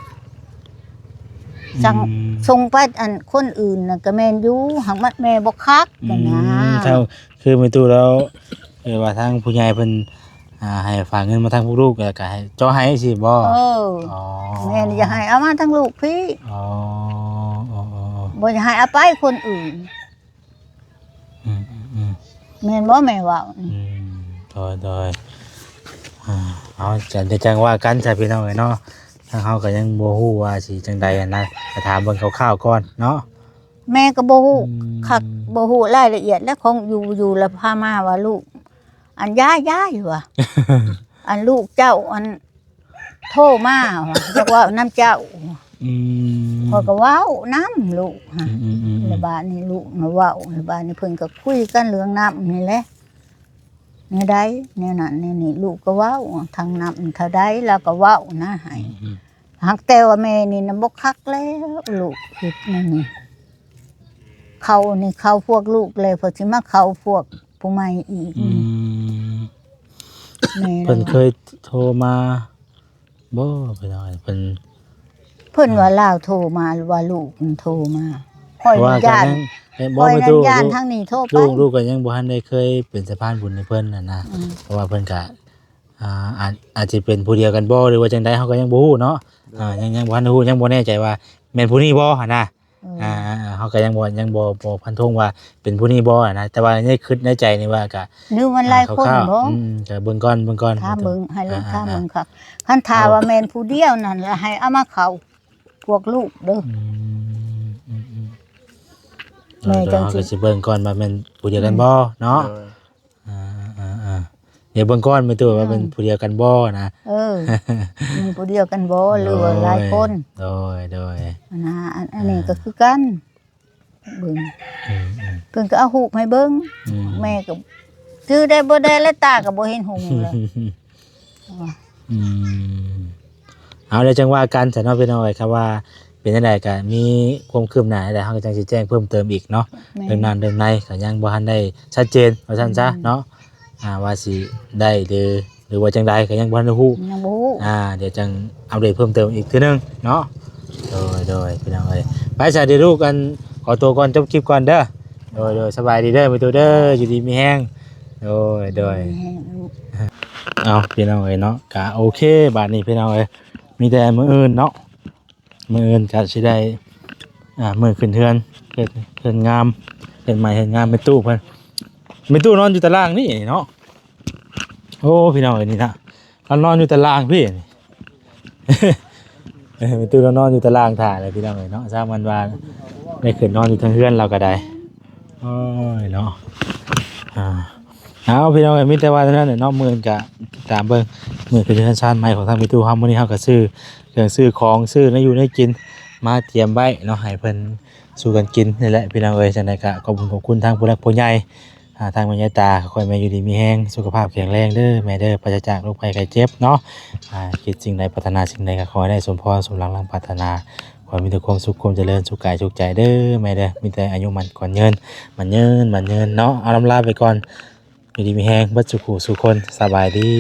ສັ່ງ ອືມ ສົ່ງໄປອັນຄົນອື່ນນະກໍແມ່ນຢູ່ ຫາກມັນແມ່ບໍ່ຄັກ ອືມ ຫັ້ນນະ ເທົ່າ ຄືແມ່ຕູ້ລາວ ເອີ ວ່າທາງຜູ້ໃຫຍ່ເພິ່ນ ອ່າ ໃຫ້ຝາກເງິນມາທາງພວກລູກ ແລ້ວກໍໃຫ້ເຈາະໃຫ້ຊີ້ບໍ່? ເອີ ອໍ ແມ່ນຢາກໃຫ້ເອົາມາທາງລູກພີ້ ອໍ ບໍ່ຢາກໃຫ້ເອົາໄປຄົນອື່ນ ອືມໆໆ ແມ່ນບໍ່ແມ່ເວົ້າ? ອືມ ໂດຍໆ ອ່າ ເອົາ ຈັ່ງໃດຈັ່ງວ່າກັນຊະພີ່ນ້ອງເອີຍເນາະ ທາງເຮົາກໍຍັງບໍ່ຮູ້ວ່າຊິຈັ່ງໃດຫັ້ນນະ ກໍຖາມເບິ່ງຄ່າວໆກ່ອນເນາະ. ແມ່ກໍບໍ່ຮູ້ ອືມ ຄັກ ບໍ່ຮູ້ລາຍລະອຽດ ແລ້ວຂອງຢູ່ ຢູ່ລະພາມາວ່າລູກ ອັນ ຍາຍ ຍາຍວ່າ ອັນ ລູກເຈົ້າ ອັນ ໂທມາວ່າ ຢາກເວົ້ານຳເຈົ້າ ອືມ ຂ້ອຍກໍເວົ້ານຳລູກຫັ້ນ ອືມໆໆໆ ແລ້ວບາດນີ້ລູກນະເວົ້າ ແລ້ວບາດນີ້ເພິ່ນກໍຄຸຍກັນເລື່ອງນ້ຳນີ້ແຫຼະ ແນວໃດ ແນວນັ້ນແນວນີ້ ລູກກໍເວົ້າ ທັງນ້ຳເທົ່າໃດ ລາວກໍເວົ້ານະໃຫ້ ອືມໆ ຫາກແຕ່ວ່າແມ່ນີ້ນະບໍ່ຄັກແລ້ວ ລູກຄິດແນວນີ້ ເຂົ້ານີ້ເຂົ້າພວກລູກແລ້ວ ເພິ່ນຊິມາເຂົ້າພວກຜູ້ໃໝ່ອີກ ອືມ ແມ່ ເພິ່ນເຄີຍໂທມາບໍ່ ພີ່ນ້ອງ? ເພິ່ນ ເພິ່ນວ່າ ອ່າ ລາວໂທມາ ຫຼືວ່າລູກມັນໂທມາ ຂ້ອຍ ເພາະວ່າ ຢ້ານ ກໍຍັງ ເຫັນບໍ່ ຂ້ອຍ ແມ່ຕູ້ ຢ້ານ ລູກ ທາງນີ້ໂທໄປ ລູກ ລູກກໍຍັງບໍ່ທັນໄດ້ເຄີຍເປັນສະພານບຸນໃຫ້ເພິ່ນຫັ້ນນະ ອືມ ເພາະວ່າເພິ່ນກະ ອ່າ ອາດ ອາດຈະເປັນຜູ້ດຽວກັນບໍ່ ຫຼືວ່າຈັ່ງໃດ ເຮົາກໍຍັງບໍ່ຮູ້ເນາະ ໂດຍ ອ່າ ຍັງ ຍັງບໍ່ທັນຮູ້ ຍັງບໍ່ແນ່ໃຈວ່າແມ່ນຜູ້ນີ້ບໍ່ຫັ້ນນະ ເອີ ອ່າ ເຮົາກໍຍັງບໍ່ ຍັງບໍ່ ບໍ່ຟັນທົງວ່າເປັນຜູ້ນີ້ບໍ່ຫັ້ນນະ ແຕ່ວ່າໃນຄິດໃນໃຈນີ້ວ່າກະ ຫຼືມັນຫຼາຍຄົນບໍ່ ອ່າ ຄາວໆ ອືມ ກໍເບິ່ງກ່ອນ ເບິ່ງກ່ອນ ຖາມເບິ່ງ ໃຫ້ເລີຍ ອ່າ ຖາມເບິ່ງ ອ່າ ຄັກ ຄັນຖ້າ ເອົາ ວ່າແມ່ນຜູ້ດຽວນັ້ນລະ ໃຫ້ເອົາມາເຂົ້າພວກລູກເດີ ອືມ ອືມໆ ແມ່ ໂດຍ ໂດຍ ຈັ່ງ ເຮົາ ຊິ ກໍຊິເບິ່ງກ່ອນວ່າແມ່ນຜູ້ດຽວກັນ ອືມ ບໍ່ເນາະ ໂດຍ ອ່າໆໆ ດຽວເບິ່ງກ່ອນແມ່ຕູ້ວ່າ ອືມ ເປັນຜູ້ດຽວກັນບໍ່ນະ ເອີ ແມ່ນຜູ້ດຽວກັນບໍ່ ຫຼືວ່າຫຼາຍຄົນ ໂດຍ ໂດຍ ອັນນະ ອັນ ອັນນີ້ ອ່າ ກໍຄືກັນ ເບິ່ງ ອືມໆ ເພິ່ນກໍເອົາຮູບໃຫ້ເບິ່ງ ອືມ ແມ່ກໍຈື່ໄດ້ບໍ່ໄດ້ ແລະຕາກໍບໍ່ເຫັນຮຸ່ງເລີຍ ອືມ ເອົາ ແລ້ວຈັ່ງວ່າກັນຊະເນາະ ພີ່ນ້ອງເອີຍ ຄັນວ່າເປັນຈັ່ງໃດກໍມີຄວາມຄືບໜ້າໃດ ເຮົາກໍຈັ່ງຊິແຈ້ງເພີ່ມເຕີມອີກເນາະ ແມ່ນ ເລື່ອງນັ້ນເລື່ອງໃນກໍຍັງບໍ່ທັນໄດ້ຊັດເຈນວ່າຊັ້ນຊະ ອືມ ເນາະ ອ່າ ວ່າຊິໄດ້ ຫຼື ຫຼືວ່າຈັ່ງໃດກໍຍັງບໍ່ທັນໄດ້ຮູ້ ຍັງບໍ່ຮູ້ ອ່າ ດຽວຈັ່ງອັບເດດເພີ່ມເຕີມອີກເທື່ອໜຶ່ງເນາະ ໂດຍ ໂດຍ ພີ່ນ້ອງເອີຍ ໄປຊະ ດຽວລູກ ອັນ ຂໍຕົວກ່ອນ ຈົບຄລິບກ່ອນເດີ ໂດຍ ໂດຍ ສະບາຍດີເດີແມ່ຕູ້ເດີ ຢູ່ດີມີແຮງ ໂດຍ ໂດຍ ມີແຮງລູກ ເອົາ ພີ່ນ້ອງເອີຍເນາະ ກະໂອເຄ ບາດນີ້ ພີ່ນ້ອງເອີຍ ມີແຕ່ມື້ອື່ນເນາະ ມື້ອື່ນກະຊິໄດ້ ອ່າ ມື້ຂຶ້ນເຮືອນ ເຮືອນ ເຮືອນງາມ ເຮືອນໃໝ່ເຮືອນງາມແມ່ຕູ້ເພິ່ນ ແມ່ຕູ້ນອນຢູ່ຕາລ່າງນີ້ເນາະ ໂອ້ ພີ່ນ້ອງເອີຍ ນີ້ນະ ລາວນອນຢູ່ຕາລ່າງພີ້ນີ້ ເອີ ແມ່ຕູ້ລາວນອນຢູ່ຕາລ່າງຖ້າແຫຼະ ພີ່ນ້ອງເອີຍເນາະ ຊ້ຳມັນວ່າໄດ້ຂຶ້ນນອນຢູ່ເທິງເຮືອນລາວກໍໄດ້ ໂອ້ຍເນາະ ອ່າ ເອົາ ພີ່ນ້ອງເອີຍ ມີແຕ່ວ່າເທົ່ານັ້ນແຫຼະເນາະ ມື້ອື່ນກະຕິດຕາມເບິ່ງ ມື້ຂຶ້ນເຮືອນຊານໃໝ່ຂອງທາງແມ່ຕູ້ເຮົາ ມື້ນີ້ເຮົາກໍຊື້ເຄື່ອງຊື້ຂອງ ຊື້ແນວຢູ່ແນວກິນມາຕຽມໄວ້ເນາະ ໃຫ້ເພິ່ນສູ່ກັນກິນນີ້ແຫຼະ ພີ່ນ້ອງເອີຍ ຈັ່ງໃດກໍຂອບຄຸນຂອບຄຸນທາງຜູ້ຫຼັກຜູ້ໃຫຍ່ ອ່າ ທາງແມ່ໃຫຍ່ຕາ ຂໍໃຫ້ແມ່ຢູ່ດີມີແຮງ ສຸຂະພາບແຂງແຮງເດີແມ່ເດີ ປາສະຈາກໂລກໄພໄຂ້ເຈັບເນາະ ອ່າ ຄິດສິ່ງໃດ ປາດຖະໜາສິ່ງໃດ ກໍຂໍໃຫ້ໄດ້ສົມພອນ ສົມຫວັງດັ່ງປາດຖະໜາ ຂໍໃຫ້ມີແຕ່ຄວາມສຸກ ຄວາມຈະເລີນ ສຸກກາຍສຸກໃຈເດີແມ່ເດີ ມີແຕ່ອາຍຸໝັ້ນຂວັນຍືນ ໝັ້ນຍືນ ໝັ້ນຍືນເນາະ ເອົາ ລຳລາໄປກ່ອນ ຢູ່ດີມີແຮງເບິດສູ່ຜູ້ສູ່ຄົນ ສະບາຍດີ.